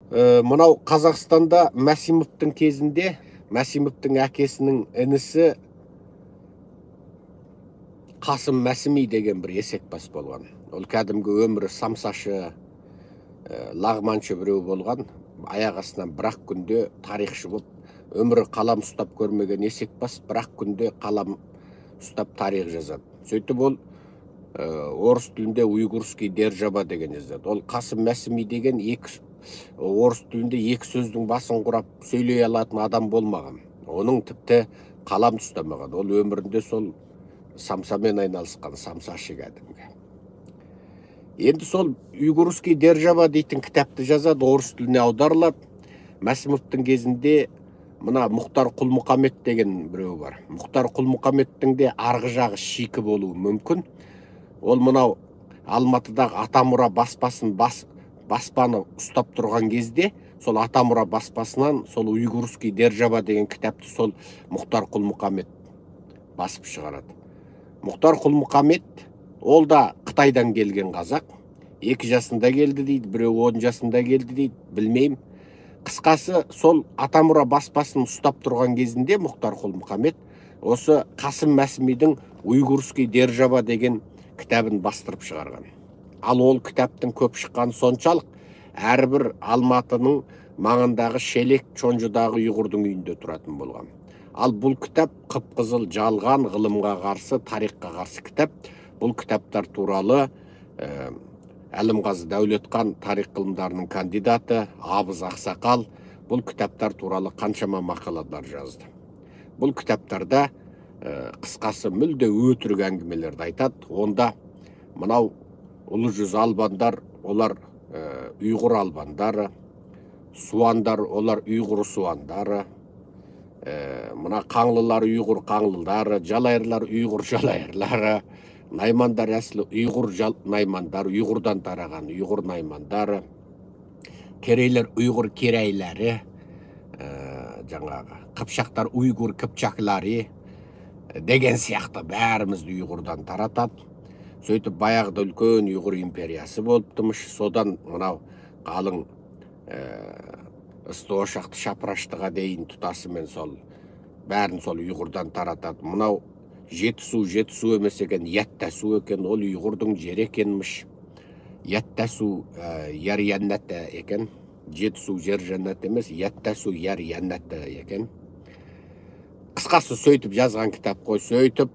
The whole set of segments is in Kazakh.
Мынау Қазақстанда Мәсімовтің кезінде, Мәсімовтің әкесінің інісі Қасым Мәсіми деген бір есекбас болған. Ол кәдімгі өмірі самсашы, лағманшы біреу болған. Аяқ астынан бір-ақ күнде тарихшы болып, өмірі қалам ұстап көрмеген есекбас бір-ақ күнде қалам ұстап тарих жазады. Сөйтіп ол орыс тілінде «Уйгурский держава» деген жазады. Ол Қасым Мәсіми деген екі орыс тілінде екі сөздің басын құрап сөйлей алатын адам болмаған. Оның тіпті қалам ұстамаған. Ол өмірінде сол самсамен айналысқан самсашы кәдімгі. Енді сол «Уйгурский держава» дейтін кітапты жазады, орыс тіліне аударылады. Мәсімовтің кезінде мына Мұхтар Құлмұхаммед деген біреу бар. Мұхтар Құлмұхаммедтің де арғы жағы шикі болуы мүмкін. Ол мынау Алматыдағы Атамұра баспасын баспаны ұстап тұрған кезде, сол Атамұра баспасынан сол «Уйгурский держава» деген кітапты сол Мұхтар Құлмұхаммед басып шығарады. Мұхтар Құлмұхаммед ол да Қытайдан келген қазақ. 2 жасында келді дейді, біреу 10 жасында келді дейді, білмеймін. Қысқасы, сол Атамұра баспасын ұстап тұрған кезінде Мұхтар Құлмұхаммед осы Қасым Мәсімидің «Уйгурский держава» деген кітабын бастырып шығарған. Ал ол кітаптың көп шыққаны соншалық, әрбір Алматының маңындағы Шелек, Чонжыдағы ұйғырдың үйінде тұратын болған. Ал бұл кітап қып-қызыл жалған, ғылымға қарсы, тарихқа қарсы кітап. Бұл кітаптар туралы Әлімғазы Дәулетхан, тарих ғылымдарының кандидаты, абыз ақсақал, бұл кітаптар туралы қаншама мақалалар жазды. Бұл кітаптарда қысқасы мүлде өтірік әңгімелерді айтады. Онда мынау Ұлы жүз албандар, олар ұйғыр албандары, суандар, олар ұйғыр суандары, мына қаңлылар ұйғыр қаңлылары, жалайырлар ұйғыр жалайырлары, наймандар әсілі ұйғыр наймандар, ұйғырдан тараған ұйғыр наймандары, керейлер ұйғыр керейлері, жаңағы қыпшақтар уйгур қыпчаклары деген сияқты бәрімізді ұйғырдан таратады. Сөйтіп баяғыда үлкен ұйғыр империясы болыпты-мыш. Содан мынау қалың ысты ошақты шапыраштыға дейін тұтасымен сол бәрін сол ұйғырдан таратады. Мынау Жетісу Жетісу емес екен, Яттасу екен, ол ұйғырдың жері екенміш. Яттасу яр яннаты екен. Жетісу жер жәннат емес, Яттасу яр яннаты екен. Қысқасы, сөйтіп жазған кітап қой. Сөйтіп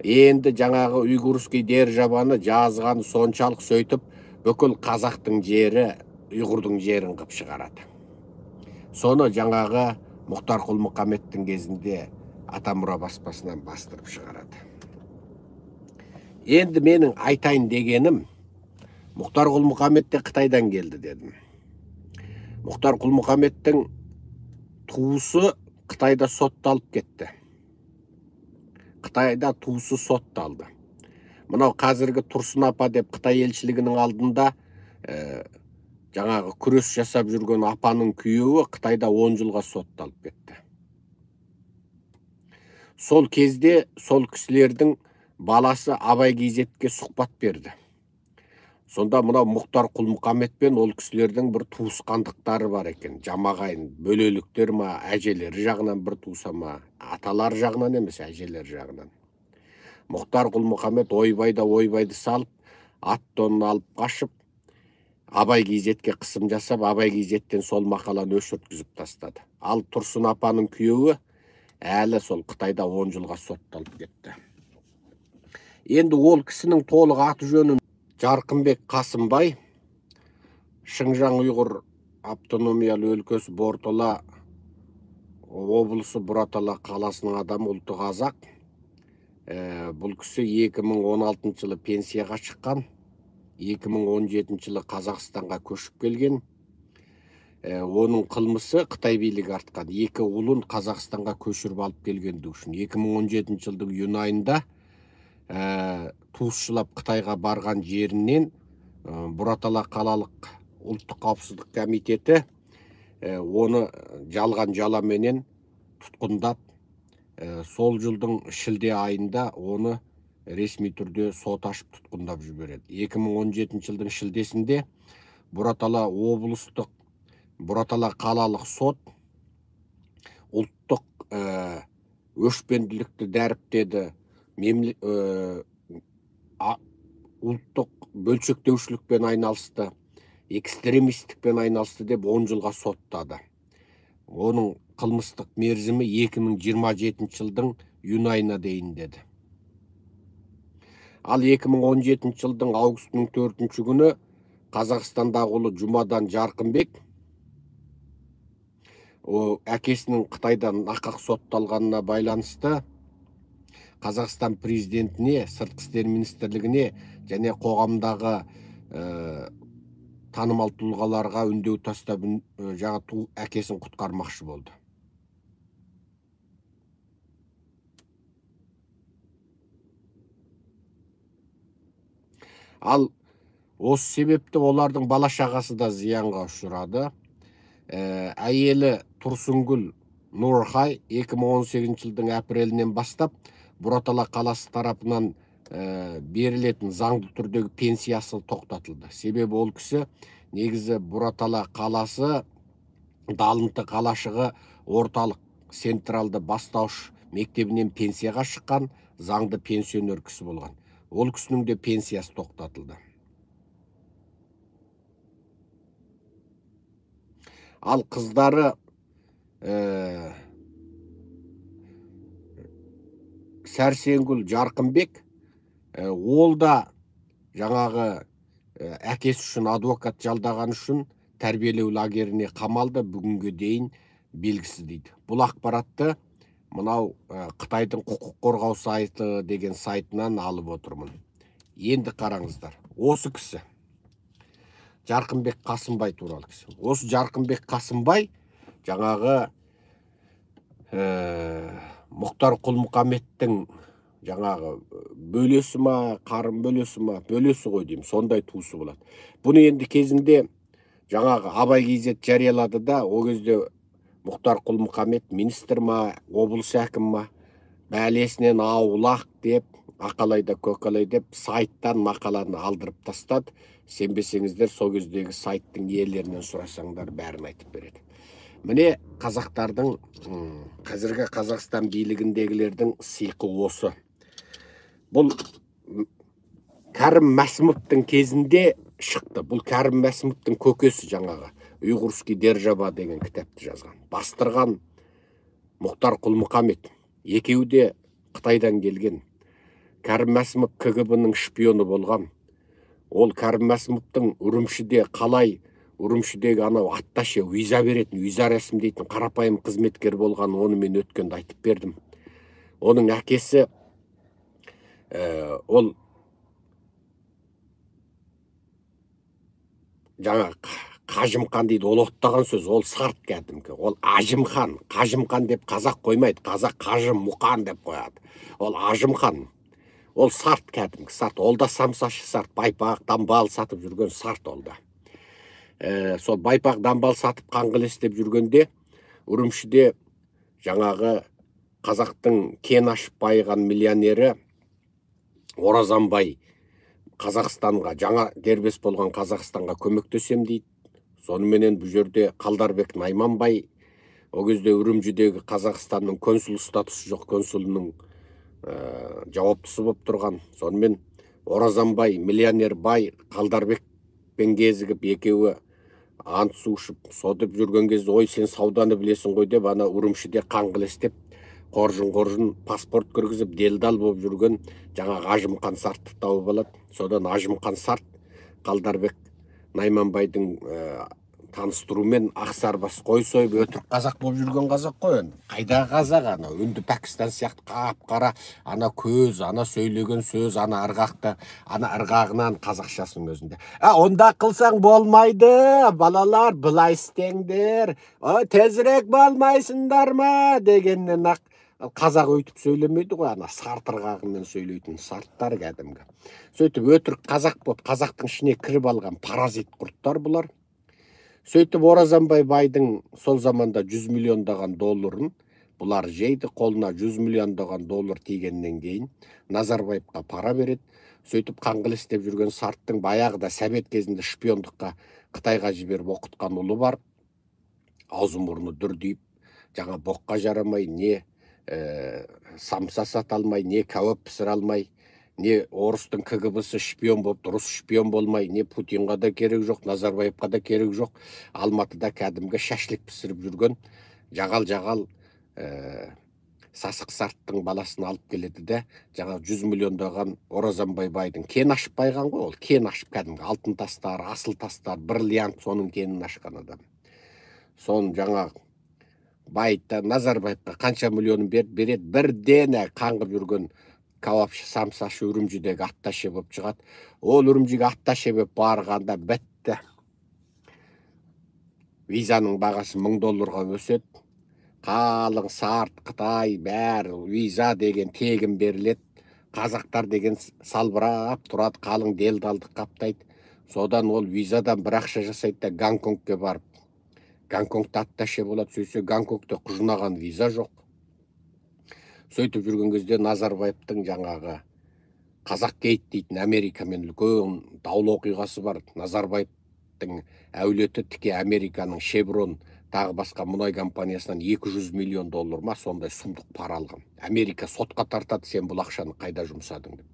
енді жаңағы «Уйгурский державаны» жазған соншалық, сөйтіп бүкіл қазақтың жері ұйғырдың жерін қып шығарады. Соны жаңағы Мұхтар Құлмұхаммедтің кезінде Атамұра баспасынан бастырып шығарады. Енді менің айтайын дегенім, Мұхтар Құлмұхаммед те Қытайдан келді дедім. Мұхтар Құлмұхаммедтің туысы Қытайда сотталып кетті. Қытайда туысы сотталды. Мынау қазіргі Тұрсын апа деп Қытай елшілігінің алдында жаңағы күрес жасап жүрген апаның күйеуі Қытайда 10 жылға сотталып кетті. Сол кезде сол кісілердің баласы Абай Гизетке сұхбат берді. Сонда мынау Мұхтар Құлмұхаммед пен ол кісілердің бір туысқандықтары бар екен. Жамағайын, бөлеліктер ма, әжелері жағынан бір туса ма, аталары жағынан емес, әжелері жағынан. Мұхтар Құлмұхаммед ойбайда ойбайды салып, ат тонын алып қашып, Абай Гизетке қысым жасап, Абай Гизеттен сол мақаланы өшірткізіп тастады. Ал Тұрсын апаның күйеуі әлі сол Қытайда 10 жылға сотталып кетті. Енді ол кісінің толық аты жөні Жарқынбек Қасымбай, Шыңжаң Ұйғыр автономиялы өлкесі Бортала облысы Бұратала қаласының адамы, ұлты қазақ. Бұл кісі 2016 жылы пенсияға шыққан, 2017 жылы Қазақстанға көшіп келген. Оның қылмысы Қытай билігі артқан екі ұлын Қазақстанға көшіріп алып келгендігі үшін. 2017 жылдың июнь айында туысшылап Қытайға барған жерінен Бұратала қалалық ұлттық қауіпсіздік комитеті оны жалған жаламенен тұтқындап, сол жылдың шілде айында оны ресми түрде сот ашып тұтқындап жібереді. 2017 жылдың шілдесінде Бұратала облыстық Бұратала қалалық сот ұлттық өшпенділікті дәріптеді, ұлттық бөлшектеушілікпен айналысты, экстремистікпен айналысты деп 10 жылға соттады. Оның қылмыстық мерзімі 2027 жылдың июнь айына дейін деді. Ал 2017 жылдың августының 4 күні Қазақстандағы ұлы Жұмадан Жарқынбек әкесінің Қытайдан нақақ сотталғанына байланысты Қазақстан президентіне, сыртқы істер министрлігіне және қоғамдағы танымал тұлғаларға үндеу тастап, жаңа әкесін құтқармақшы болды. Ал осы себепті олардың бала шағасы да зиянға ұшырады. Әйелі Тұрсынгүл Нұрхай 2018 жылдың апрелінен бастап Бұратала қаласы тарапынан берілетін заңды түрдегі пенсиясы тоқтатылды. Себебі ол кісі негізі Бұратала қаласы Далынты қалашығы орталық централды бастауыш мектебінен пенсияға шыққан заңды пенсионер кісі болған. Ол кісінің де пенсиясы тоқтатылды. Ал қыздары Сәрсенгүл Жарқынбек, ол да жаңағы әкесі үшін адвокат жалдаған үшін тәрбиелеу лагеріне қамалды, бүгінге дейін белгісіз дейді. Бұл ақпаратты мынау Қытайдың құқық қорғау сайты деген сайтынан алып отырмын. Енді қараңыздар, осы кісі Жарқынбек Қасымбай туралы кісі. Осы Жарқынбек Қасымбай жаңағы Мұхтар Құлмұхаммедтің жаңағы бөлесі ма, қарын бөлесі ма, бөлесі ғой деймін, сондай туысы болады. Бұны енді кезінде жаңағы Абай KZ жариялады да, ол кезде Мұхтар Құлмұхаммед министр ма, облыс әкім ма, бәлесінен аулақ деп, ақалай да көкалай деп сайттан мақаланы алдырып тастады. Сенбесеңіздер, сол кездегі сайттың иелерінен сұрасаңдар бәрін айтып береді. Міне қазақтардың, қазіргі Қазақстан билігіндегілердің сиқы осы. Бұл Кәрім Мәсімовтің кезінде шықты. Бұл Кәрім Мәсімовтің көкесі жаңағы Уйғурский держава деген кітапты жазған. Бастырған Мұхтар Құлмұхаммед. Екеуі де Қытайдан келген. Кәрім Мәсімов КГБ-ның шпионы болған. Ол Кәрім Мәсімовтің Үрімшіде қалай, Үрімшідегі анау атташе виза беретін, виза рәсімдейтін қарапайым қызметкер болған, оны мен өткенде айтып бердім. Оның әкесі, ол жаңа Қажымқан дейді, ол оттаған сөз, ол сарт кәдімгі, ол Ажымхан, Қажымқан деп қазақ қоймайды, қазақ Қажым Мұқан деп қояды. Ол Ажымхан, ол сарт кәдімгі, сарт, ол да самсашы сарт, байпақ, дамбал сатып жүрген сарт ол да. Сол байпақ, дамбал сатып қаңғылес деп жүргенде, Үрімшіде жаңағы қазақтың кен ашып байыған миллионері Оразанбай Қазақстанға, жаңа дербес болған Қазақстанға көмектесем дейді. Соныменен бұл жерде Қалдарбек Найманбай, ол кезде Үрімжідегі Қазақстанның консул статусы жоқ, консулының жауаптысы болып тұрған. Сонымен Оразанбай, миллионер бай, Қалдарбекпен кезігіп, екеуі ант су ішіп, сотып жүрген кезде, ой, сен сауданы білесің ғой деп, ана Үрімшіде қаңғылес деп, қоржын-қоржын паспорт кіргізіп, делдал болып жүрген жаңағы Ажымқан Сартты тауып алады. Содан Ажымқан Сарт Қалдарбек Найманбайдың таныстырумен ақсарбас қой сойып, өтірік қазақ болып жүрген қазақ қой енді. Қайдағы қазақ ана, үнді Пәкістан сияқты қап-қара, ана көз, ана сөйлеген сөз, ана ырғақты, ана ырғағынан қазақшасының өзінде. Онда қылсаң болмайды, балалар, былай істеңдер, тезірек болмайсыңдар ма дегеннен ақ қазақ өйтіп сөйлемейді ғой, ана сарт ырғағымен сөйлейтін сарттар кәдімгі. Сөйтіп өтірік қазақ болып, қазақтың ішіне кіріп алған паразит құрттар бұлар. Сөйтіп Оразанбай байдың сол заманда 100 миллиондаған долларын бұлар жейді, қолына 100 миллиондаған доллар тигеннен кейін Назарбаевқа пара береді. Сөйтіп қаңғылес деп жүрген сарттың баяғыда совет кезінде шпиондыққа Қытайға жіберіп оқытқан ұлы бар. Аузы мұрны дүрдиіп, жаңа боққа жарамай, не самса сата алмай, не кәуап пісіре алмай, не орыстың КГБ-сы шпион болып, дұрыс шпион болмай, не Путинға да керек жоқ, Назарбаевқа да керек жоқ. Алматыда кәдімгі шашлик пісіріп жүрген жағал-жағал сасық сарттың баласын алып келеді де, жаңа 100 миллиондаған Оразанбай байдың кен ашып байған ғой ол, кен ашып кәдімгі алтын тастар, асыл тастар, бриллиант, соның кенін ашқан адам. Соны жаңа байытта Назарбаевқа қанша миллионын береді, бірден қаңғып жүрген кәуапшы, самсашы Үрімжідегі атташе болып шығады. Ол Үрімжіге атташе болып барғанда бітті. Визаның бағасы 1000 долларға өседі. Қалың сарт, Қытай, бәрі виза деген тегін беріледі. Қазақтар деген салбырап тұрады, қалың делдалдық қаптайды. Содан ол визадан бір ақша жасайды да Гонконгке барып, Гонконгта атташе болады. Сөйтсе Гонконгте құжынаған виза жоқ. Сөйтіп жүрген кезде Назарбаевтың жаңағы Қазақ гейт дейтін Америкамен үлкен даулы оқиғасы бар. Назарбаевтың әулеті тіке Американың Шеврон тағы басқа мұнай компаниясынан 200 миллион доллар ма сондай сұмдық пара алған. Америка сотқа тартады, сен бұл ақшаны қайда жұмсадың деп.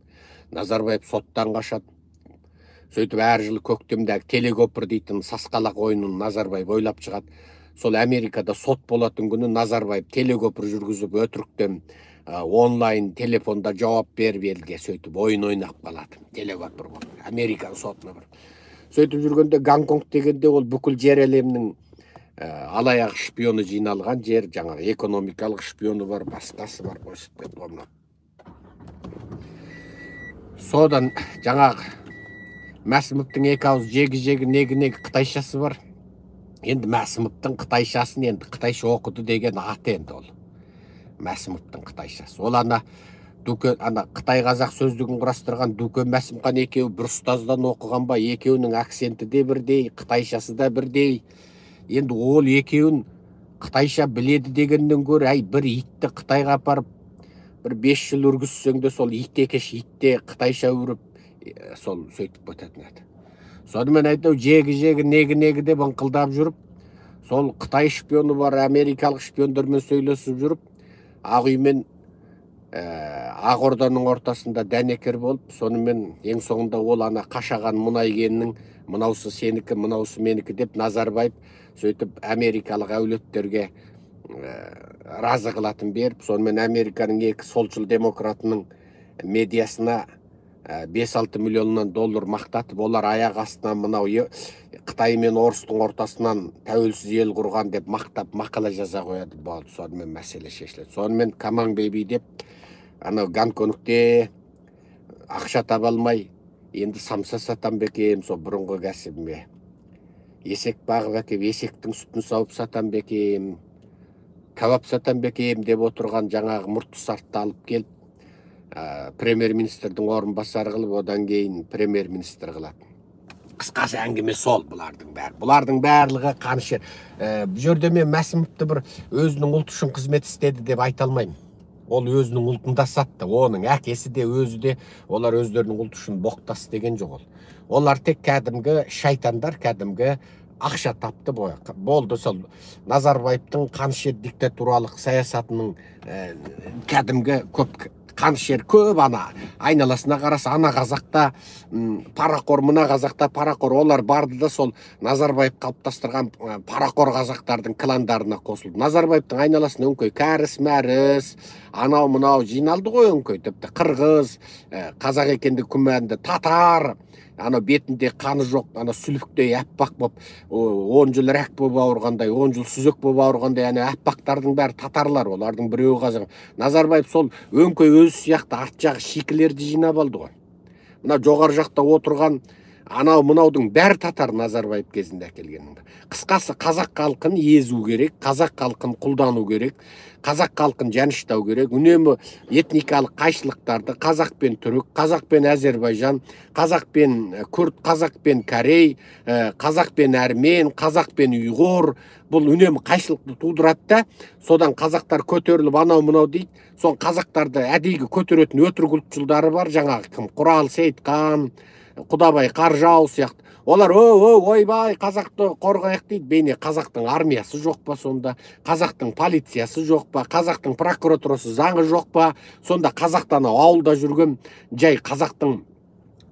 Назарбаев соттан қашады. Сөйтіп әр жылы көктемде телекөпір дейтін сасқалақ ойынын Назарбаев ойлап шығады. Сол Америкада сот болатын күні Назарбаев телекөпір жүргізіп, өтіріктен онлайн телефонда жауап беріп елге сөйтіп ойын ойнап қалады. Телекөпір болып Американың сотына барып. Сөйтіп жүргенде Гонконг дегенде ол бүкіл жер әлемнің алаяқ шпионы жиналған жер, жаңағы экономикалық шпионы бар, басқасы бар, өсіп кетті ғой мынау. Содан жаңағы Мәсімовтің екі ауыз жегі-жегі негі-негі қытайшасы бар. Енді Мәсімовтің қытайшасын енді қытайша оқыды деген аты енді ол. Мәсімовтің қытайшасы. Ол ана Дүкен, ана қытай қазақ сөздігін құрастырған Дүкен Мәсімхан екеуі бір ұстаздан оқыған ба, екеуінің акценті де бірдей, қытайшасы да бірдей. Енді ол екеуін қытайша біледі дегеннен гөрі, әй, бір итті Қытайға апарып, бір 5 жыл үргізсең де сол ит екеш итте қытайша үріп, сол сөйтіп өтетін еді. Сонымен әйтеуір жегі-жегі негі-негі деп ыңқылдап жүріп, сол Қытай шпионы бар, америкалық шпиондармен сөйлесіп жүріп, Ақ үй мен Ақ Орданың ортасында дәнекер болып, сонымен ең соңында ол ана қашаған мұнай кенінің мынаусы сенікі, мынаусы менікі деп Назарбаев сөйтіп америкалық әулеттерге разы қылатын беріп, сонымен Американың екі солшыл демократының медиасына 5-6 миллионнан доллар мақтатып, олар аяқ астынан мынау Қытай мен орыстың ортасынан тәуелсіз ел құрған деп мақтап мақала жаза қояды. Болды, сонымен мәселе шешіледі. Сонымен Каман Бейби деп анау Гонконгте ақша таба алмай, енді самса сатам ба екен, сол бұрынғы кәсібіме. Есек бағып әкеп, есектің сүтін сауып сатам ба екен, кәуап сатам ба екен деп отырған жаңағы мұртты сартты алып келіп, премьер-министрдің орынбасары қылып, одан кейін премьер-министр қылады. Қысқасы әңгіме сол бұлардың бәрі. Бұлардың барлығы қанішер. Бұл жерде мен Мәсімовті бір өзінің ұлты үшін қызмет істеді деп айта алмаймын. Ол өзінің ұлтын да сатты. Оның әкесі де, өзі де, олар өздерінің ұлты үшін боқтас деген жоқ ол. Олар тек кәдімгі шайтандар, кәдімгі ақша тапты болды. Сол Назарбаевтың қанішер диктатуралық саясатының кәдімгі көп қанішер көп ана айналасына қараса, ана қазақта парақор, мына қазақта парақор. Олар барды да сол Назарбаев қалыптастырған парақор қазақтардың кландарына қосылды. Назарбаевтың айналасына өңкей кәріс мәріс, анау мынау жиналды ғой өңкей, тіпті қырғыз, қазақ екендігі күмәнді, татар, анау бетінде қаны жоқ, ана сүліктей аппақ боп, 10 жыл рак болып ауырғандай, 10 жыл сүзек болып ауырғандай, ана аппақтардың бәрі татарлар, олардың біреуі қазақ. Назарбаев сол өңкей өзі сияқты арт жағы шикілерді жинап алды ғой. Мына жоғары жақта отырған анау мынаудың бәрі татар Назарбаев кезінде әкелгеннің. Қысқасы, қазақ халқын езу керек, қазақ халқын құлдану керек, қазақ халқын жаныштау керек. Үнемі этникалық қайшылықтарды қазақ пен түрік, қазақ пен әзербайжан, қазақ пен күрд, қазақ пен корей, қазақ пен әрмен, қазақ пен ұйғыр, бұл үнемі қайшылықты тудырады да, содан қазақтар көтеріліп анау мынау дейді. Сол қазақтарды әдейі көтеретін өтірік ұлтшылдары бар, жаңағы кім, Құрал Сейтқан, Құдабай Қаржау сияқты. Олар о ойбай қазақты қорғайық дейді. Бейне қазақтың армиясы жоқ па сонда? Қазақтың полициясы жоқ па? Қазақтың прокуратурасы, заңы жоқ па? Сонда қазақтан ауылда жүрген жай қазақтың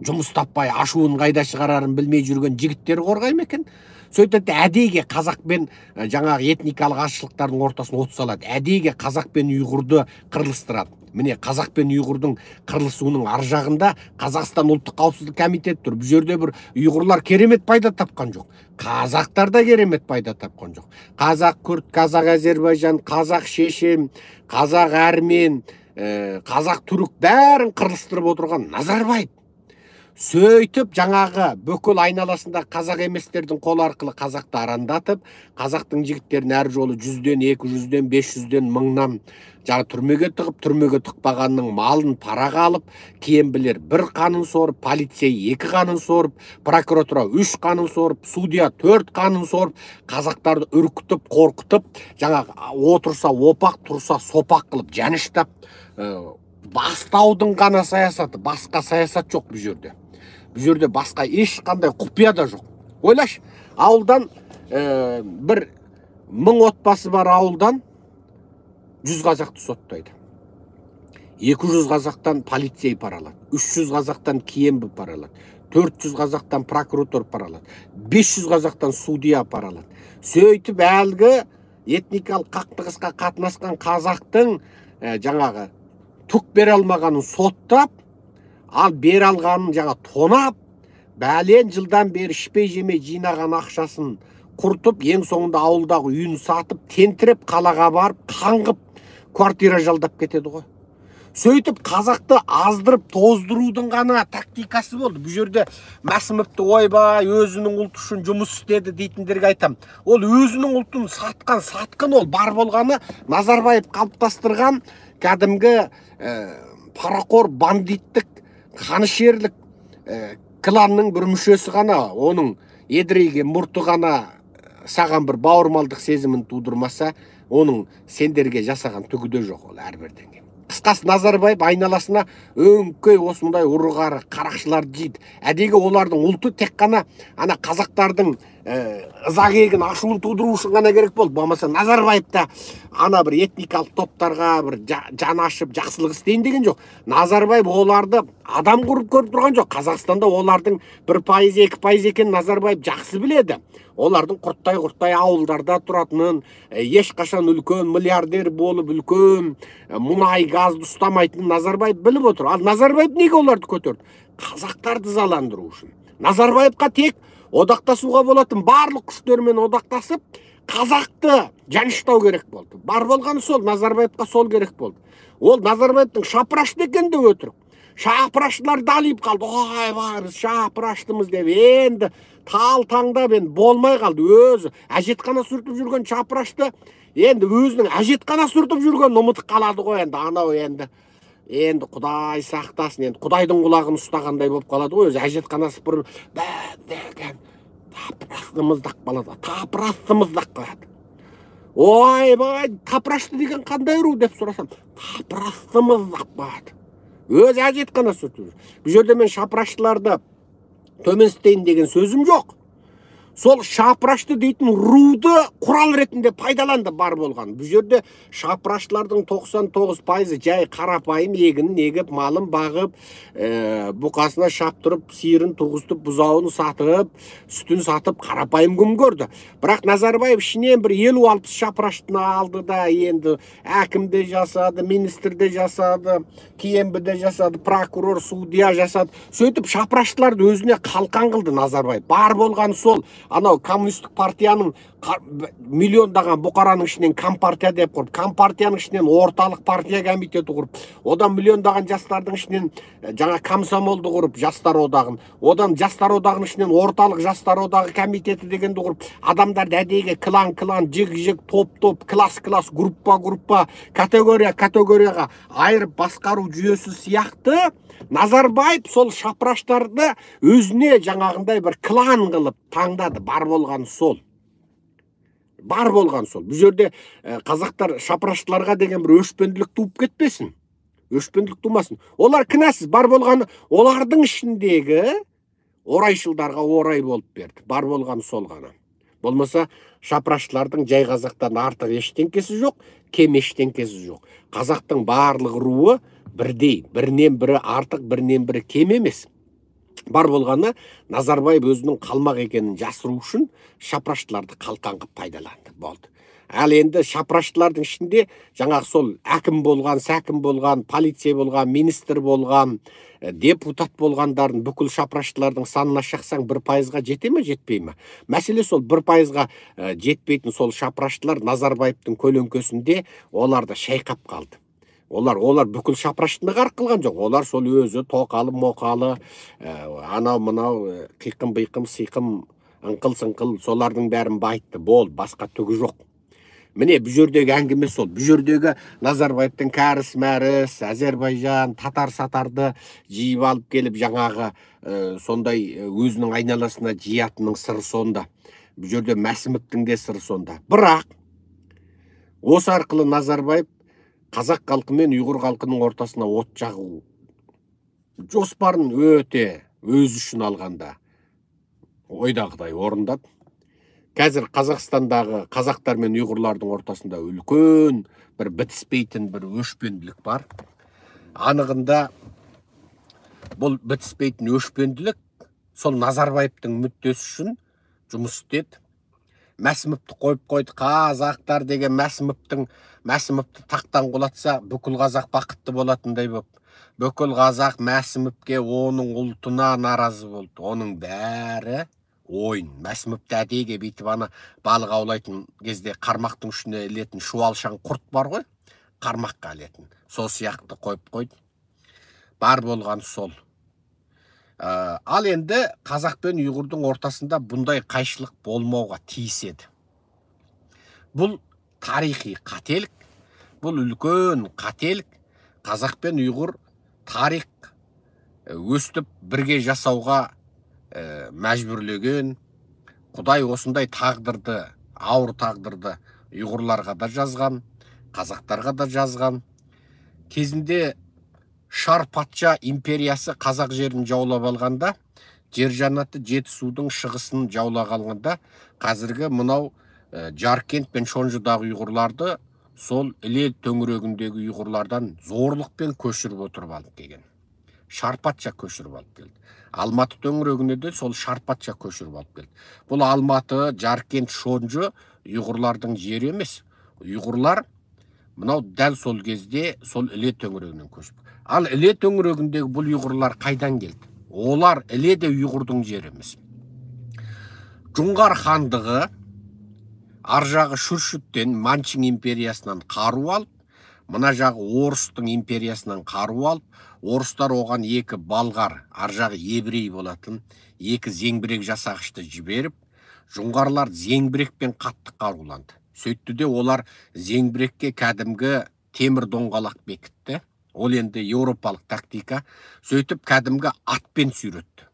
жұмыс таппай ашуын қайда шығарарын білмей жүрген жігіттер қорғай ма екен? Сөйтеді, әдейіге қазақ пен жаңағы этникалық азшылықтардың ортасын от салады. Әдейіге қазақ пен ұйғырды қырылыстырады. Міне, қазақ пен ұйғырдың қырылысуының ар жағында Қазақстан ұлттық қауіпсіздік комитеті тұр. Бұл жерде бір ұйғырлар керемет пайда тапқан жоқ. Қазақтар да керемет пайда тапқан жоқ. Қазақ, күрд, қазақ, әзербайжан, қазақ, шешен, қазақ, әрмен, қазақ, түрік бәрін қырылыстырып отырған Назарбаев. Сөйтіп жаңағы бүкіл айналасында қазақ еместердің қолы арқылы қазақты арандатып, қазақтың жігіттерін әр жолы 100-ден, 200-ден, 500-ден, 1000-нан жаңа түрмеге тығып, түрмеге тықпағанның малын параға алып, кембілер бір қанын сорып, полиция екі қанын сорып, прокуратура үш қанын сорып, судья төрт қанын сорып, қазақтарды үркітіп, қорқытып, жаңағы отырса опақ, тұрса сопақ қылып жаныштап, бастаудың ғана саясаты, басқа саясат жоқ бұл жерде. Бұл жерде басқа ешқандай құпия да жоқ. Ойлашы, ауылдан бір 1000 отбасы бар ауылдан 100 қазақты соттайды. 200 қазақтан полицей пара алады, 300 қазақтан КНБ пара алады, 400 қазақтан прокуратура пара алады, 500 қазақтан судья пара алады. Сөйтіп әлгі этникалық қақтығысқа қатынасқан қазақтың жаңағы түк бере алмағанын соттап, ал бере алғанын жаңа тонап, бәлен жылдан бері ішпей жемей жинаған ақшасын құртып, ең соңында ауылдағы үйін сатып, тентіреп қалаға барып, қаңғып квартира жалдап кетеді ғой. Сөйтіп қазақты аздырып тоздырудың ғана тактикасы болды. Бұл жерде Мәсімовті ойбай өзінің ұлты үшін жұмыс істеді дейтіндерге айтам. Ол өзінің ұлтын сатқан сатқын, ол бар болғаны Назарбаев қалыптастырған кәдімгі парақор, бандиттік, қанішерлік кланның бір мүшесі ғана. Оның едірейген мұрты ғана саған бір бауырмалдық сезімін тудырмаса, оның сендерге жасаған түгі де жоқ ол әрбірден. Қысқасы, Назарбаев айналасына өңкей осындай ұры-қары қарақшыларды жейді. Әдейі олардың ұлты тек қана ана қазақтардың ыза кегін, ашуын тудыру үшін ғана керек болды. Болмаса Назарбаев та ана бір этникалық топтарға бір жан ашып жақсылық істейін деген жоқ. Назарбаев оларды адам құрып көріп тұрған жоқ. Қазақстанда олардың 1%, 2% екенін Назарбаев жақсы біледі. Олардың құрттай-құрттай ауылдарда тұратынын, ешқашан үлкен миллиардер болып, үлкен мұнай газды ұстамайтынын Назарбаев біліп отыр. Ал Назарбаев неге оларды көтерді? Қазақтарды ызаландыру үшін. Назарбаевқа тек одақтасуға болатын барлық күштермен одақтасып, қазақты жаныштау керек болды. Бар болғаны сол, Назарбаевқа сол керек болды. Ол Назарбаевтың шапырашты екен деп өтірік. Шапыраштылар далиып қалды. Ойбай, біз шапыраштымыз деп енді тал таңдап енді болмай қалды. Өзі әжетхана сүртіп жүрген шапырашты енді өзінің әжетхана сүртіп жүргенін ұмытып қалады ғой енді. Анау енді Құдай сақтасын, енді Құдайдың құлағын ұстағандай болып қалады ғой. Өзі әжетхана сыпырып деген тапырастымыз деп қалады, тапырастымыз деп қалады. Ойбай, тапырашты деген қандай ру деп сұрасам, тапырастымыз деп қалады. Өзі әжетхана сүртіп жүр. Бұл жерде мен шапыраштыларды төменсітейін деген сөзім жоқ. Сол шапырашты дейтін руды құрал ретінде пайдаланды бар болған. Бұл жерде шапыраштылардың 99% жай қарапайым егінін егіп, малын бағып, бұқасына шаптырып, сиырын туғызтып, бұзауын сатып, сүтін сатып қарапайым күн көрді. Бірақ Назарбаев ішінен бір 50-60 шапыраштыны алды да, енді әкім де жасады, министр де жасады, КНБ де жасады, прокурор, судья жасады. Сөйтіп шапыраштыларды өзіне қалқан қылды Назарбаев. Бар болған сол. Анау коммунистік партияның миллиондаған бұқараның ішінен компартия деп құрып, компартияның ішінен орталық партия комитеті құрып, одан миллиондаған жастардың ішінен жаңа комсомолды құрып, жастар одағын, одан жастар одағының ішінен орталық жастар одағы комитеті дегенді құрып, адамдарды әдейіге клан-клан, жік-жік, топ-топ, класс-класс, группа-группа, категория-категорияға айырып басқару жүйесі сияқты Назарбаев сол шапыраштарды өзіне жаңағындай бір клан қылып таңдады. Бар болған сол. Бар болған сол. Бұл жерде қазақтар шапыраштыларға деген бір өшпенділік туып кетпесін. Өшпенділік тумасын. Олар кінәсіз. Бар болғаны олардың ішіндегі Орайшылдарға орай болып берді. Бар болған сол ғана. Болмаса, шапыраштылардың жай қазақтан артық ештеңкесі жоқ, кем ештеңкесі жоқ. Қазақтың барлық руы бірдей, бірінен бірі артық, бірінен бірі кем емес. Бар болғаны, Назарбаев өзінің қалмақ екенін жасыру үшін шапыраштыларды қалқан қып пайдаланды. Болды. Ал енді шапыраштылардың ішінде жаңағы сол әкім болған, сәкім болған, полиция болған, министр болған, депутат болғандарын бүкіл шапыраштылардың санына шақсаң 1%-ға жете ме, жетпей ме? Мәселе сол 1%-ға жетпейтін сол шапыраштылар Назарбаевтың көлеңкесінде оларды шайқап қалды. Олар бүкіл шапыраштыны ғарқ қылған жоқ. Олар сол өзі тоқалы, моқалы, анау мынау, қиқым биқым, сиқым, ыңқыл сыңқыл, солардың бәрін байытты. Болды, басқа түгі жоқ. Міне, бұл жердегі әңгіме сол. Бұл жердегі Назарбаевтың кәріс мәріс, Әзербайжан, татар сатарды жиып алып келіп жаңағы сондай өзінің айналасына жиятының сыры сонда. Бұл жерде Мәсімовтің де сыры сонда. Бірақ осы арқылы Назарбаев қазақ халқы мен ұйғыр халқының ортасына от жағу жоспарын өте өз үшін алғанда ойдағыдай орындады. Қазір Қазақстандағы қазақтар мен ұйғырлардың ортасында үлкен бір бітіспейтін бір өшпенділік бар. Анығында бұл бітіспейтін өшпенділік сол Назарбаевтың мүддесі үшін жұмыс істеді. Мәсімовті қойып қойды. Қазақтар деген Мәсімовті тақтан құлатса, бүкіл қазақ бақытты болатындай боп. Бүкіл қазақ Мәсімовке, оның ұлтына наразы болды. Оның бәрі ойын. Мәсімовті әдейіге бүйтіп ана балық аулайтын кезде қармақтың үстіне ілетін шуалшаң құрт бар ғой, қармаққа ілетін. Сол сияқты қойып қойды. Бар болған сол. Ал енді қазақ пен ұйғырдың ортасында бұндай қайшылық болмауға тиіс еді. Бұл тарихи қателік, бұл үлкен қателік. Қазақ пен ұйғыр тарих өстіп бірге жасауға мәжбүрлеген. Құдай осындай тағдырды, ауыр тағдырды ұйғырларға да жазған, қазақтарға да жазған. Кезінде Шар патша империясы қазақ жерін жаулап алғанда, жер жаннаты Жетісудың шығысын жаулап алғанда, қазіргі мынау Жаркент пен Шонжыдағы ұйғырларды сол Іле төңірегіндегі ұйғырлардан зорлықпен көшіріп отырып алып келген. Шар патша көшіріп алып келді. Алматы төңірегіне де сол Шар патша көшіріп алып келді. Бұл Алматы, Жаркент, Шонжы ұйғырлардың жері емес. Ұйғырлар мынау дәл сол кезде сол Іле төңірегінен көшіп. Ал Іле төңірегіндегі бұл ұйғырлар қайдан келді? Олар Іле де ұйғырдың жері емес. Жоңғар хандығы ар жағы Шүршіттен, Манчың империясынан қару алып, мына жағы Орыстың империясынан қару алып, орыстар оған екі балғар, ар жағы еврей болатын, екі зеңбірек жасағышты жіберіп, жоңғарлар зеңбірекпен қатты қаруланды. Сөйтті де олар зеңбірекке кәдімгі темір доңғалақ бекітті. Ол енді еуропалық тактика. Сөйтіп кәдімгі атпен сүйретті.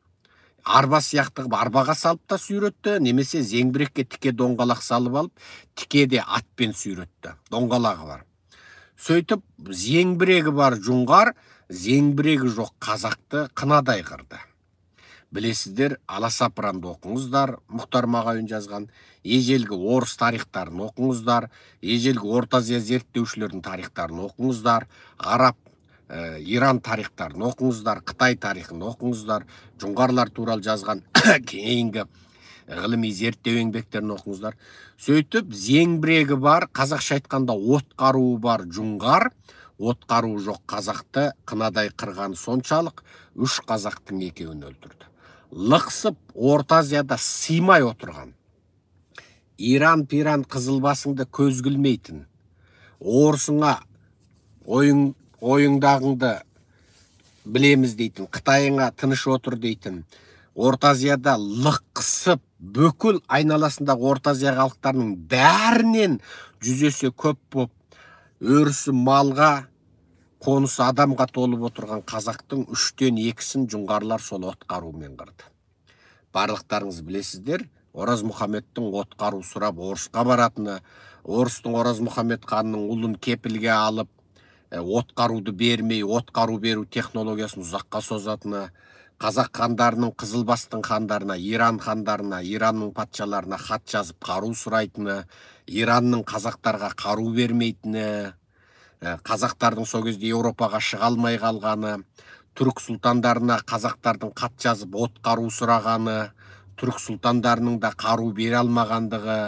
Арба сияқты қылып арбаға салып та сүйретті, немесе зеңбірекке тіке доңғалақ салып алып, тіке де атпен сүйретті. Доңғалағы бар. Сөйтіп зеңбірегі бар жоңғар, зеңбірегі жоқ қазақты қынадай қырды. Білесіздер, Аласапыранды оқыңыздар, Мұхтар Мағауин жазған, ежелгі орыс тарихтарын оқыңыздар, ежелгі Орта Азия зерттеушілерінің тарихтарын оқыңыздар, араб, Иран тарихтарын оқыңыздар, Қытай тарихын оқыңыздар, жоңғарлар туралы жазған кейінгі ғылыми зерттеу еңбектерін оқыңыздар. Сөйтіп зеңбірегі бар, қазақша айтқанда от қаруы бар жоңғар, от қаруы жоқ қазақты қынадай қырған соншалық үш қазақтың екеуін өлтірді. Лықсып Орта Азияда сыймай отырған, Иран пиран қызылбасыңды көз күлмейтін, орысыңа ойыңдағыңды білеміз дейтін, Қытайыңа тыныш отыр дейтін, Орта Азияда лықсып бүкіл айналасындағы Орта Азия халықтарының бәрінен жүз есе көп боп, өрісі малға, қонысы адамға толып отырған қазақтың 2/3-ін жоңғарлар сол от қаруымен қырды. Барлықтарыңыз білесіздер, Ораз Мұхаммедтің от қару сұрап орысқа баратыны, орыстың Ораз Мұхаммед ханның ұлын кепілге алып, от қаруды бермей, от қару беру технологиясын ұзаққа созатыны, Қазақ хандарының Қызылбастың хандарына, Иран хандарына, Иранның патшаларына хат жазып қару сұрайтыны, Иранның қазақтарға қару бермейтіні, қазақтардың сол кезде Еуропаға шыға алмай қалғаны, түрік сұлтандарына қазақтардың хат жазып от қару сұрағаны, түрік сұлтандарының да қару бере алмағандығы,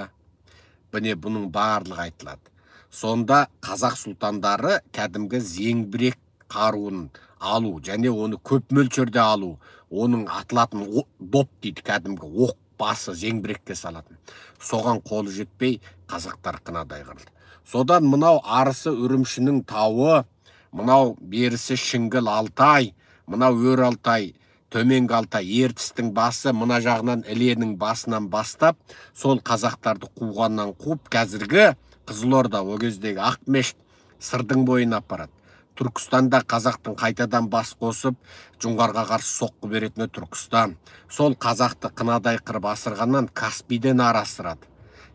міне бұның барлығы айтылады. Сонда қазақ сұлтандары кәдімгі зеңбірек қаруын алу және оны көп мөлшерде алу, оның атылатын доп дейді, кәдімгі оқ басы зеңбірекке салатын, соған қолы жетпей қазақтар қынадай қырылды. Содан мынау арысы Үрімшінің тауы, мынау берісі Шіңгіл Алтай, мынау Өр Алтай, төменгі Алтай, Ертістің басы, мына жағынан Іленің басынан бастап, сол қазақтарды қуғаннан қуып, қазіргі Қызылорда, о кездегі Ақмешіт, Сырдың бойына апарады. Түркістанда қазақтың қайтадан бас қосып, жоңғарға қарсы соққы беретіні Түркістан. Сол қазақты қынадай қырып асырғаннан Каспийден ары асырады.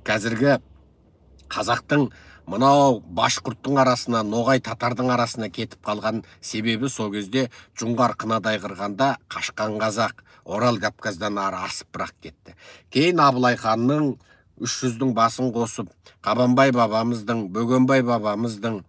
Қазіргі қазақтың мынау башқұрттың арасына, ноғай татардың арасына кетіп қалған себебі сол кезде жоңғар қынадай қырғанда қашқан қазақ Орал Кавказдан ары асып бірақ кетті. Кейін Абылай ханның 300-дің басын қосып, Қабанбай бабамыздың, Бөгенбай бабамыздың,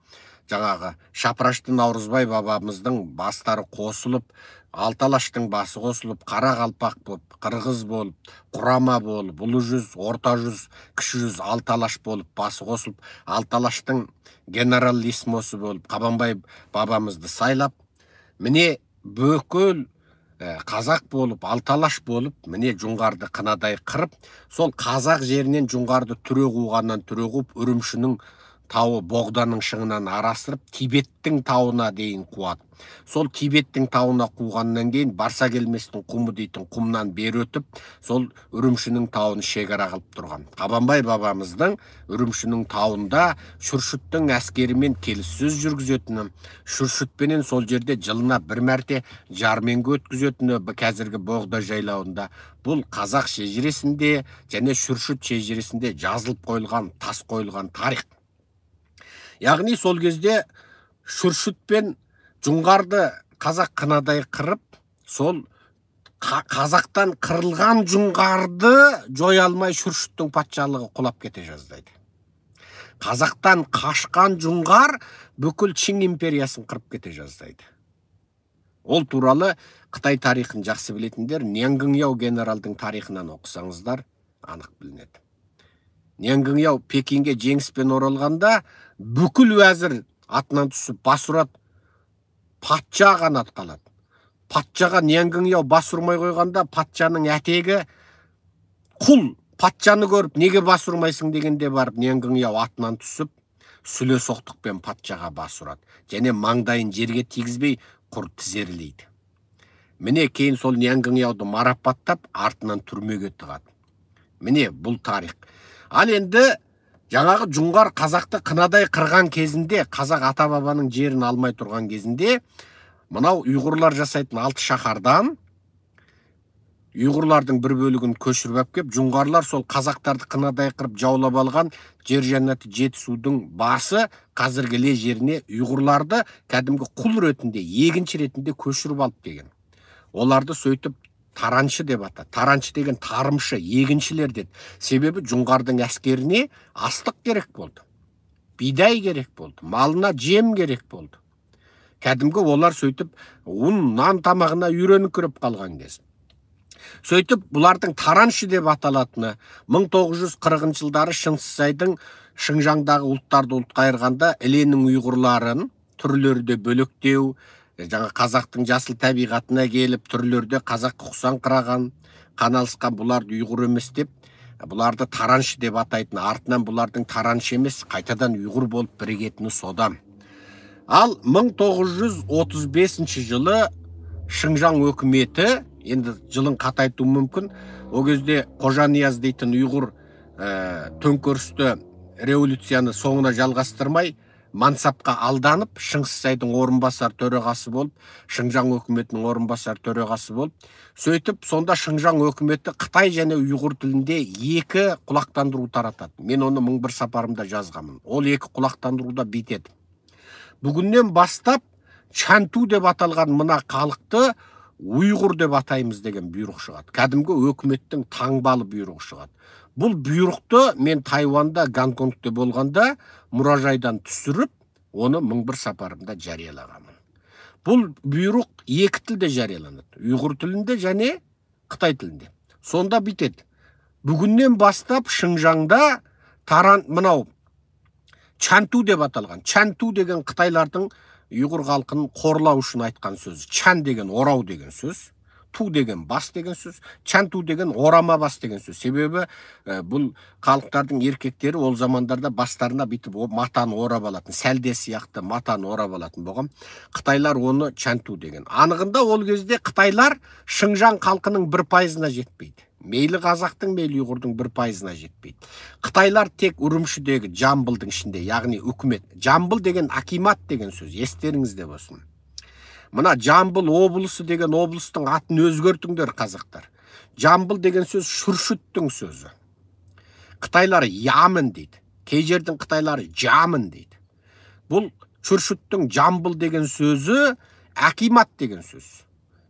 жаңағы Шапырашты Наурызбай бабамыздың бастары қосылып, Алты Алаштың басы қосылып, қара қалпақ болып, қырғыз болып, құрама болып, ұлы жүз, орта жүз, кіші жүз, Алты Алаш болып басы қосылып, Алты Алаштың генералиссимосы болып Қабанбай бабамызды сайлап, міне бүкіл қазақ болып, Алты Алаш болып, міне жоңғарды қынадай қырып, сол қазақ жерінен жоңғарды түре қуғаннан түре қуып, Үрімшінің тауы Боғданың шыңынан арасырып, Тибеттің тауына дейін қуады. Сол Тибеттің тауына қуғаннан кейін Барса келместің құмы дейтін құмнан бері өтіп, сол Үрімшінің тауын шекара қылып тұрған. Қабанбай бабамыздың Үрімшінің тауында Шүршіттің әскерімен келіссөз жүргізетіні, Шүршітпенен сол жерде жылына бір мәрте жарменге өткізетіні қазіргі Боғда жайлауында. Бұл қазақ шежіресінде және Шүршіт шежіресінде жазылып қойылған, тас қойылған тарих. Яғни сол кезде Шүршіт пен жоңғарды қазақ қынадай қырып, сол қазақтан қырылған жоңғарды жоя алмай Шүршіттің патшалығы құлап кете жаздайды. Қазақтан қашқан жоңғар бүкіл Чин империясын қырып кете жаздайды. Ол туралы Қытай тарихын жақсы білетіндер Нянгыңяу генералдың тарихынан оқысаңыздар анық білінеді. Нянгыңяу Пекинге жеңіспен оралғанда бүкіл уәзір атынан түсіп бас ұрады, патша ғана қалады. Патшаға Нянгыңяу бас ұрмай қойғанда патшаның әтегі құл патшаны көріп неге бас ұрмайсың дегенде барып Нянгыңяу атынан түсіп сүле соқтықпен патшаға бас ұрады және маңдайын жерге тигізбей құр тізерлейді. Міне кейін сол Нянгыңяуды марапаттап артынан түрмеге тығады. Міне бұл тарих. Ал енді жаңағы жоңғар қазақты қынадай қырған кезінде, қазақ ата-бабаның жерін алмай тұрған кезінде, мынау ұйғырлар жасайтын алты шаһардан ұйғырлардың бір бөлігін көшіріп алып кеп, жоңғарлар сол қазақтарды қынадай қырып жаулап алған жер жәннаты Жетісудың басы қазіргі Іле жеріне ұйғырларды кәдімгі құл ретінде, егінші ретінде көшіріп алып келген. Оларды сөйтіп тараншы деп атады. Тараншы деген тарымшы, егіншілер деді. Себебі жоңғардың әскеріне астық керек болды, бидай керек болды, малына жем керек болды. Кәдімгі олар сөйтіп ұн, нан тамағына үйреніңкіреп қалған кез. Сөйтіп бұлардың тараншы деп аталатыны 1940 жылдары Шыңғысайдың Шыңжаңдағы ұлттарды ұлтқа айырғанда Іленің ұйғырларын түрлері де бөлектеу, жаңа қазақтың жасыл табиғатына келіп түрлерде қазақ ұқсаңқыраған, қаналысқан бұларды ұйғыр емес деп, бұларды тараншы деп атайтын, артынан бұлардың тараншы емес, қайтадан ұйғыр болып бірігетіні содан. Ал 1935 жылы Шыңжаң өкіметі, енді жылын қатайту мүмкін, о кезде Қожанияз дейтін ұйғыр төңкерісті революцияны соңына жалғастырмай, мансапқа алданып, Шыңғысайдың орынбасар төрағасы болып, Шыңжаң өкіметінің орынбасар төрағасы болып, сөйтіп сонда Шыңжаң өкіметі Қытай және ұйғыр тілінде екі құлақтандыру таратады. Мен оны 1001 сапарымда жазғанмын. Ол екі құлақтандыруда бүйтеді. Бүгіннен бастап Чанту деп аталған мына халықты Ұйғыр деп атаймыз деген бұйрық шығады. Кәдімгі өкіметтің таңбалы бұйрығы шығады. Бұл бұйрықты мен Тайванда, Гонконгте болғанда мұражайдан түсіріп, оны 1001 сапарымда жариялағанмын. Бұл бұйрық екі тілде жарияланады. Ұйғыр тілінде және қытай тілінде. Сонда бүйтеді. Бүгіннен бастап Шыңжаңда таран мынау Чанту деп аталған. Чанту деген қытайлардың ұйғыр халқын қорлау үшін айтқан сөзі. Чан деген орау деген сөз, ту деген бас деген сөз, чанту деген орама бас деген сөз. Себебі бұл халықтардың еркектері ол замандарда бастарына бүйтіп матаны орап алатын, сәлде сияқты матаны орап алатын болған. Қытайлар оны чанту деген. Анығында ол кезде қытайлар Шыңжаң халқының 1%-ына жетпейді. Мейлі қазақтың, мейлі ұйғырдың 1%-ына жетпейді. Қытайлар тек Үрімшідегі Жамбылдың ішінде, яғни үкімет. Жамбыл деген акимат деген сөз, естеріңізде болсын. Мына Жамбыл облысы деген облыстың атын өзгертіңдер, қазақтар. Жамбыл деген сөз Шүршіттің сөзі. Қытайлар Ямын дейді. Кей жердің қытайлары Жамын дейді. Бұл Шүршіттің Жамбыл деген сөзі акимат деген сөз.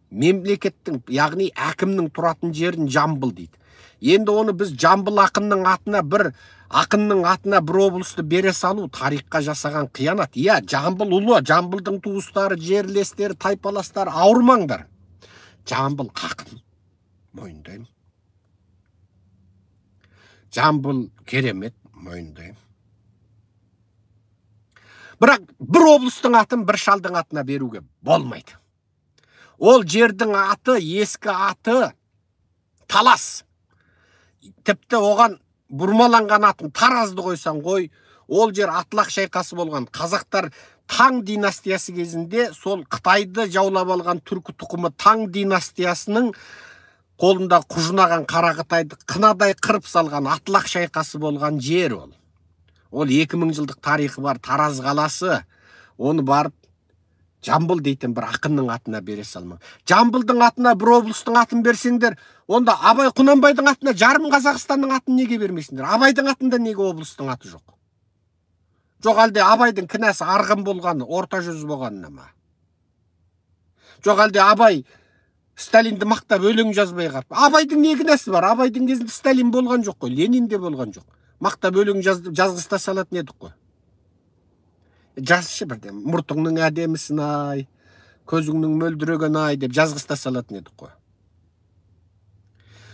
Мемлекеттің, яғни әкімнің тұратын жерін Жамбыл дейді. Енді оны біз Жамбыл ақынның атына бір ақынның атына бір облысты бере салу тарихқа жасаған қиянат. Иә, Жамбыл ұлы, Жамбылдың туыстары, жерлестері, тайпаластары, ауырмаңдар. Жамбыл ақын, мойындаймын. Жамбыл керемет, мойындаймын. Бірақ бір облыстың атын бір шалдың атына беруге болмайды. Ол жердің аты, ескі аты Талас. Тіпті оған бұрмаланған атын Таразды қойсаң қой, ол жер Атлақ шайқасы болған. Қазақтар Таң династиясы кезінде сол Қытайды жаулап алған түркі тұқымы Таң династиясының қолында құжынаған қара Қытайды қынадай қырып салған Атлақ шайқасы болған жер ол. Ол 2000 жылдық тарихы бар Тараз қаласы. Оны барып Жамбыл дейтін бір ақынның атына бере салма. Жамбылдың атына бір облыстың атын берсеңдер, онда Абай Құнанбайдың атына жарым Қазақстанның атын неге бермейсіңдер? Абайдың атында неге облыстың аты жоқ? Жоқ әлде Абайдың кінәсі арғын болғаны, орта жүз болғанына ма? Жоқ әлде Абай Сталинді мақтап өлең жазбай қалып. Абайдың не кінәсі бар? Абайдың кезінде Сталин болған жоқ қой, Ленин де болған жоқ. Мақтап өлең жазғызта салатын едік қой. Жазшы бірден, мұртыңның әдемісін ай, көзіңнің мөлдіреген ай деп жазғызта салатын едік қой.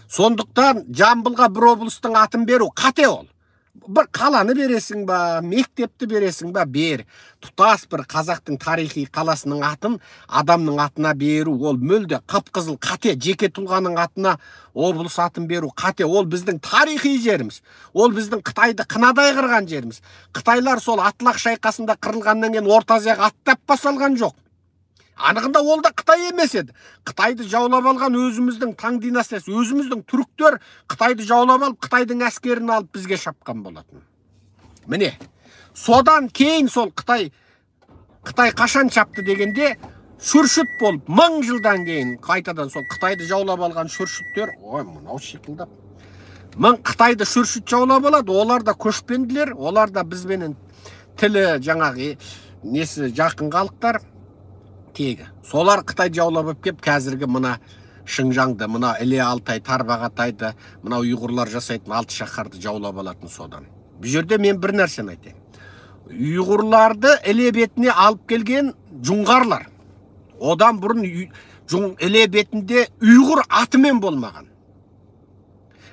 Сондықтан Жамбылға бір облыстың атын беру қате ол. Бір қаланы бересің ба, мектепті бересің ба, бер. Тұтас бір қазақтың тарихи қаласының атын адамның атына беру, ол мүлде қып-қызыл қате. Жеке тұлғаның атына облыс атын беру қате. Ол біздің тарихи жеріміз. Ол біздің Қытайды қынадай қырған жеріміз. Қытайлар сол Атлақ шайқасында қырылғаннан кейін Орта Азияға аттап баса алған жоқ. Анығында ол да Қытай емес еді. Қытайды жаулап алған өзіміздің Таң династиясы, өзіміздің түріктер Қытайды жаулап алып, Қытайдың әскерін алып бізге шапқан болатын. Міне, содан кейін сол Қытай қашан шапты дегенде, Шүршіт болып 1000 жылдан кейін қайтадан сол Қытайды жаулап алған шүршіттер, ой, мынау шиқылдап. Мың Қытайды шүршіт жаулап алады, олар да көшпенділер, олар да бізбенен тілі жаңағы несі жақын халықтар. Тегі. Солар Қытай жаулап алып кеп, қазіргі мына Шыңжаңды, мына Іле Алтай, Тарбағатайды, мына ұйғырлар жасайтын алты шаһарды жаулап алатын содан. Бұл жерде мен бір нәрсені айтайын. Ұйғырларды Іле бетіне алып келген жоңғарлар. Одан бұрын Іле бетінде ұйғыр атымен болмаған.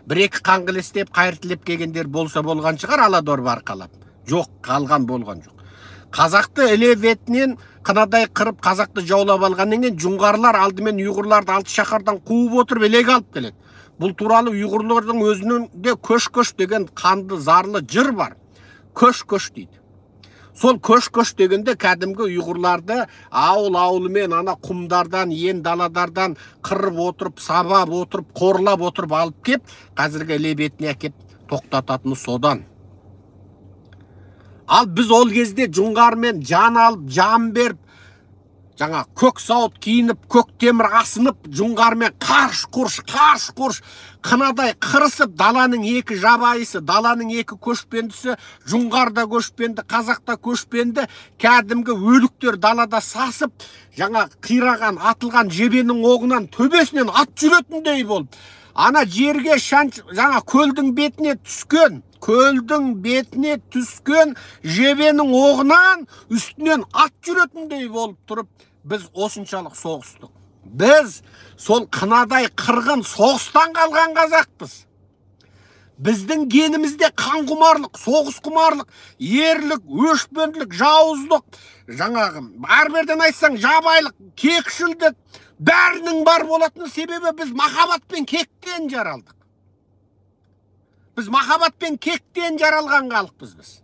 Бір-екі қаңғыл істеп, қайыр тілеп келгендер болса болған шығар, ала дорба арқалап. Жоқ, қалған болған жоқ. Қазақты Іле бетінен қынадай қырып, қазақты жаулап алғаннан кейін жоңғарлар алдымен ұйғырларды алты шаһардан қуып отырып Ілеге алып келеді. Бұл туралы ұйғырлардың өзінің де көш-көш деген қанды зарлы жыр бар. Көш-көш дейді. Сол көш-көш дегенде кәдімгі ұйғырларды ауыл-ауылымен ана құмдардан, ен даладардан қырып отырып, сабап отырып, қорлап отырып алып кеп, қазіргі Іле бетіне әкеп тоқтататыны содан. Ал біз ол кезде жоңғармен жан алып, жан беріп, Жаңа көк сауыт киініп, көк темір асынып, жоңғармен қарш құрш, қарш құрш, қынадай қырысып, даланың екі жабайысы, даланың екі көшпендісі, жоңғар да көшпенді, қазақ та көшпенді, кәдімгі өліктер далада сасып, жаңа қираған, атылған жебенің оғынан төбесінен ат жүретіндей болып, ана жерге жаңа көлдің бетіне түскен, көлдің бетіне түскен жебенің оғынан үстінен ат жүретіндей болып тұрып, біз осыншалық соғыстық. Біз сол қынадай қырғын соғыстан қалған қазақпыз. Біздің генімізде қан құмарлық, соғыс құмарлық, ерлік, өшпенділік, жауыздық, жаңағы әрберден айтсаң жабайылық, кекшілдік, бәрінің бар болатын себебі біз махаббатпен кектен жаралдық. Біз махаббатпен кектен жаралған халықпыз біз.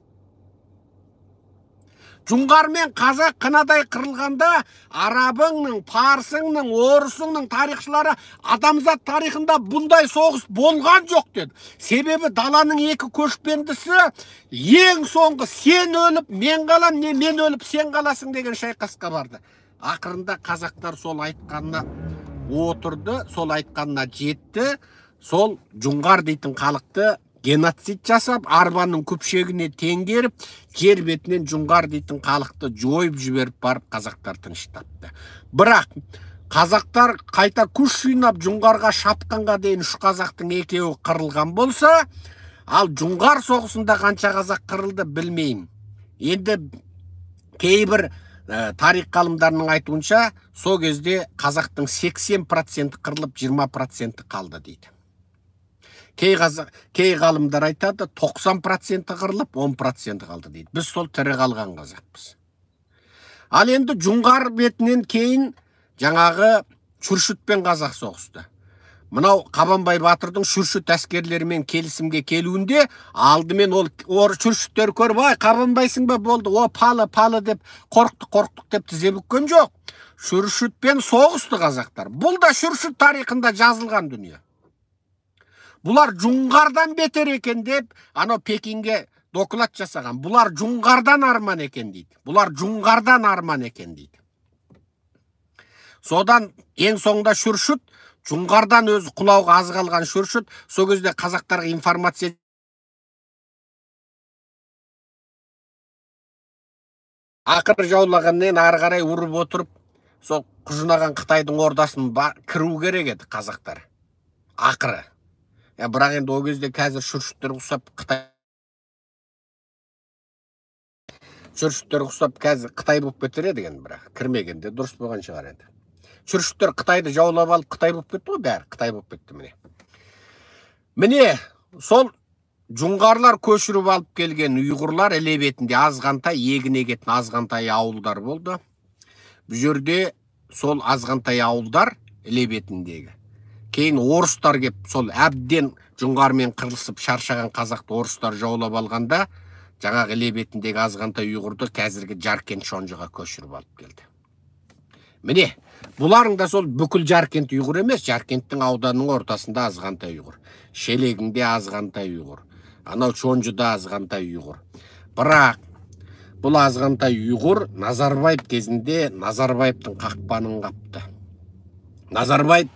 Жоңғар мен қазақ қынадай қырылғанда арабыңның, парсыңның, орысыңның тарихшылары адамзат тарихында бұндай соғыс болған жоқ деді. Себебі даланың екі көшпендісі ең соңғы сен өліп мен қалам, не мен өліп сен қаласың деген шайқасқа барды. Ақырында қазақтар сол айтқанына отырды, сол айтқанына жетті. Сол жоңғар дейтін халықты геноцид жасап, арбаның көпшегіне теңгеріп, жер бетінен жоңғар дейтін халықты жойып жіберіп барып қазақтар тыныштапты. Бірақ қазақтар қайта күш жинап жоңғарға шапқанға дейін үш қазақтың екеуі қырылған болса, ал жоңғар соғысында қанша қазақ қырылды білмеймін. Енді кейбір тарих ғалымдарының айтуынша, сол кезде қазақтың 80% қырылып, 20% қалды дейді. Кей ғалымдар айтады, 90% қырылып, 10% қалды дейді. Біз сол тірі қалған қазақпыз. Ал енді жоңғар бетінен кейін жаңағы Шүршітпен қазақ соғысты. Мынау Қабанбай батырдың Шүршіт әскерлерімен келісімге келуінде алдымен ол Шүршіттер көріп, ай Қабанбайсың ба, болды, о палы палы деп қорықтық қорықтық деп тізе бүккен жоқ. Шүршітпен соғысты қазақтар. Бұл да Шүршіт тарихында жазылған дүние. Бұлар жоңғардан бетер екен деп, анау Пекинге доклад жасаған. Бұлар жоңғардан арман екен дейді. Бұлар жоңғардан арман екен дейді. Содан ең соңында Шүршіт, жоңғардан өзі құлауға аз қалған Шүршіт, сол кезде қазақтарға информация ақыры жаулағаннан ары қарай ұрып отырып, сол құжынаған Қытайдың ордасын кіру керек еді қазақтар. Ақыры. Бірақ енді ол кезде қазір шүршіттер ұқсап Қытай шүршіттер ұқсап қазір Қытай болып кетер еді енді, бірақ кірмегенде дұрыс болған шығар енді. Шүршіттер Қытайды жаулап алып Қытай болып кетті ғой, бәрі Қытай болып кетті міне. Міне сол жоңғарлар көшіріп алып келген ұйғырлар іле бетінде азғантай егін егетін азғантай ауылдар болды. Бұл жерде сол азғантай ауылдар іле бетіндегі. Кейін орыстар кеп сол әбден жоңғармен қырылысып шаршаған қазақты орыстар жаулап алғанда, жаңағы іле бетіндегі азғантай ұйғырды қазіргі Жаркент Шонжыға көшіріп алып келді. Міне, бұларың да сол бүкіл Жаркент ұйғыр емес, Жаркенттің ауданының ортасында азғантай ұйғыр, Шелегінде азғантай ұйғыр, анау Шонжыда азғантай ұйғыр. Бірақ бұл азғантай ұйғыр Назарбаев кезінде Назарбаевтың қақпанын қапты. Назарбаев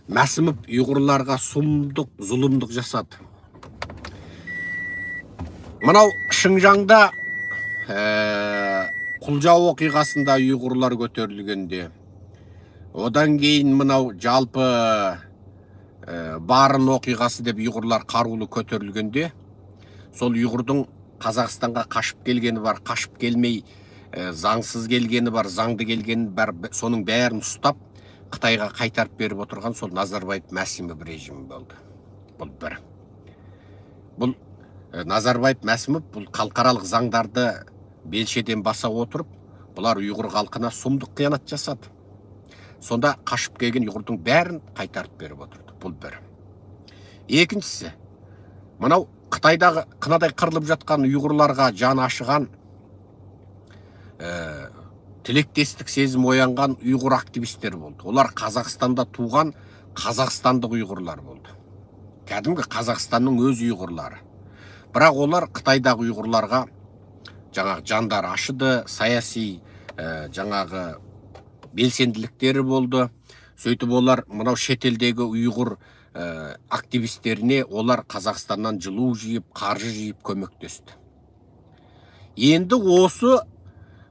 Мәсімов ұйғырларға сұмдық, зұлымдық жасады. Мынау Шыңжаңда Құлжа оқиғасында ұйғырлар көтерілгенде, одан кейін мынау жалпы Барын оқиғасы деп ұйғырлар қарулы көтерілгенде, сол ұйғырдың Қазақстанға қашып келгені бар, қашып келмей, заңсыз келгені бар, заңды келгені бар, соның бәрін ұстап Қытайға қайтарып беріп отырған сол Назарбаев Мәсімов режимі болды. Бұл бір. Бұл Назарбаев Мәсімов бұл халықаралық заңдарды белшеден баса отырып, бұлар ұйғыр халқына сұмдық қиянат жасады. Сонда қашып келген ұйғырдың бәрін қайтарып беріп отырды. Бұл бір. Екіншісі, мынау Қытайдағы қынадай қырылып жатқан ұйғырларға жаны ашыған, тілектестік сезім оянған ұйғыр активистер болды. Олар Қазақстанда туған қазақстандық ұйғырлар болды. Кәдімгі Қазақстанның өз ұйғырлары. Бірақ олар Қытайдағы ұйғырларға жаңағы жандары ашыды, саяси жаңағы белсенділіктері болды. Сөйтіп олар мынау шетелдегі ұйғыр активистеріне олар Қазақстаннан жылу жиып, қаржы жиып көмектесті. Енді осы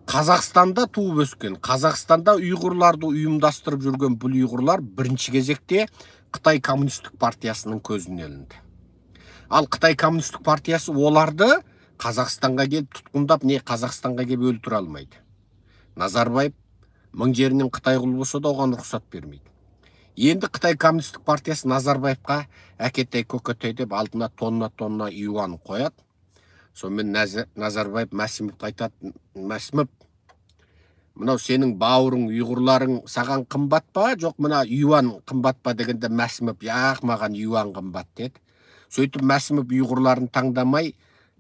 Қазақстанда туып өскен, Қазақстанда ұйғырларды ұйымдастырып жүрген бұл ұйғырлар бірінші кезекте Қытай коммунистік партиясының көзіне ілінді. Ал Қытай коммунистік партиясы оларды Қазақстанға келіп тұтқындап, не Қазақстанға келіп өлтіре алмайды. Назарбаев мың жерінен Қытай құл болса да оған рұқсат бермейді. Енді Қытай коммунистік партиясы Назарбаевқа әкетай көкетай деп алдына тонна-тонна юан қояды. Сонымен Назарбаев Мәсімовке айтады: Мәсімов, мынау сенің бауырың, ұйғырларың саған қымбат па, жоқ мына юан қымбат па дегенде, Мәсімов: яқ, маған юан қымбат деді. Сөйтіп Мәсімов ұйғырларын таңдамай,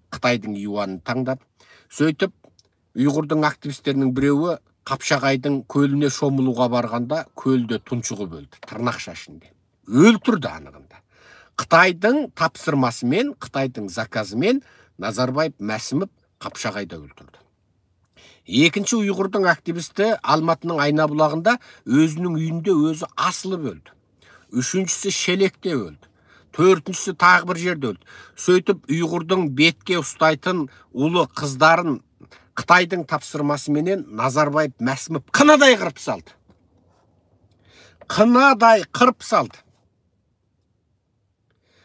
Қытайдың юанын таңдады. Сөйтіп ұйғырдың активистерінің біреуі Қапшағайдың көліне шомылуға барғанда көлде тұншығып өлді, тырнақша ішінде. Өлтірді анығында. Қытайдың тапсырмасымен, Қытайдың заказымен Назарбаев Мәсімов Қапшағайда өлтірді. Екінші ұйғырдың активисті Алматының Айнабұлағында өзінің үйінде өзі асылып өлді. Үшіншісі Шелекте өлді. Төртіншісі тағы бір жерде өлді. Сөйтіп ұйғырдың бетке ұстайтын ұлы қыздарын Қытайдың тапсырмасыменен Назарбаев Мәсімов қынадай қырып салды. Қынадай қырып салды.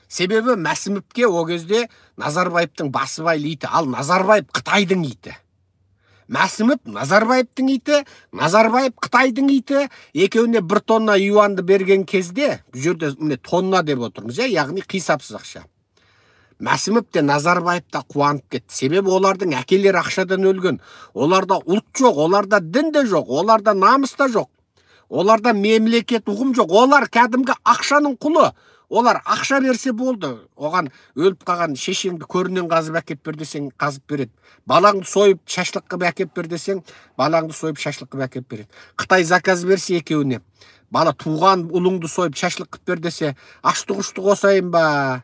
Себебі Мәсімовке о кезде Назарбаевтың басыбайлы иті, ал Назарбаев Қытайдың иті. Мәсімов Назарбаевтың иті, Назарбаев Қытайдың иті. Екеуіне 1 тонна юанды берген кезде, бұл жерде міне тонна деп отырмыз, яғни қисапсыз ақша. Мәсімов те Назарбаев та қуанып кетті. Себебі олардың әкелері ақшадан өлген. Оларда ұлт жоқ, оларда дін де жоқ, оларда намыс та жоқ. Оларда мемлекет ұғым жоқ. Олар кәдімгі ақшаның құлы. Олар ақша берсе болды. Оған өліп қалған шешеңді көрінен қазып әкеп бер десең, қазып береді. Балаңды сойып шашлық қылып әкеп бер десең, балаңды сойып шашлық қылып әкеп береді. Қытай заказ берсе екеуіне, бала туған ұлыңды сойып шашлық қылып бер десе, ашты-құшты қосайын ба?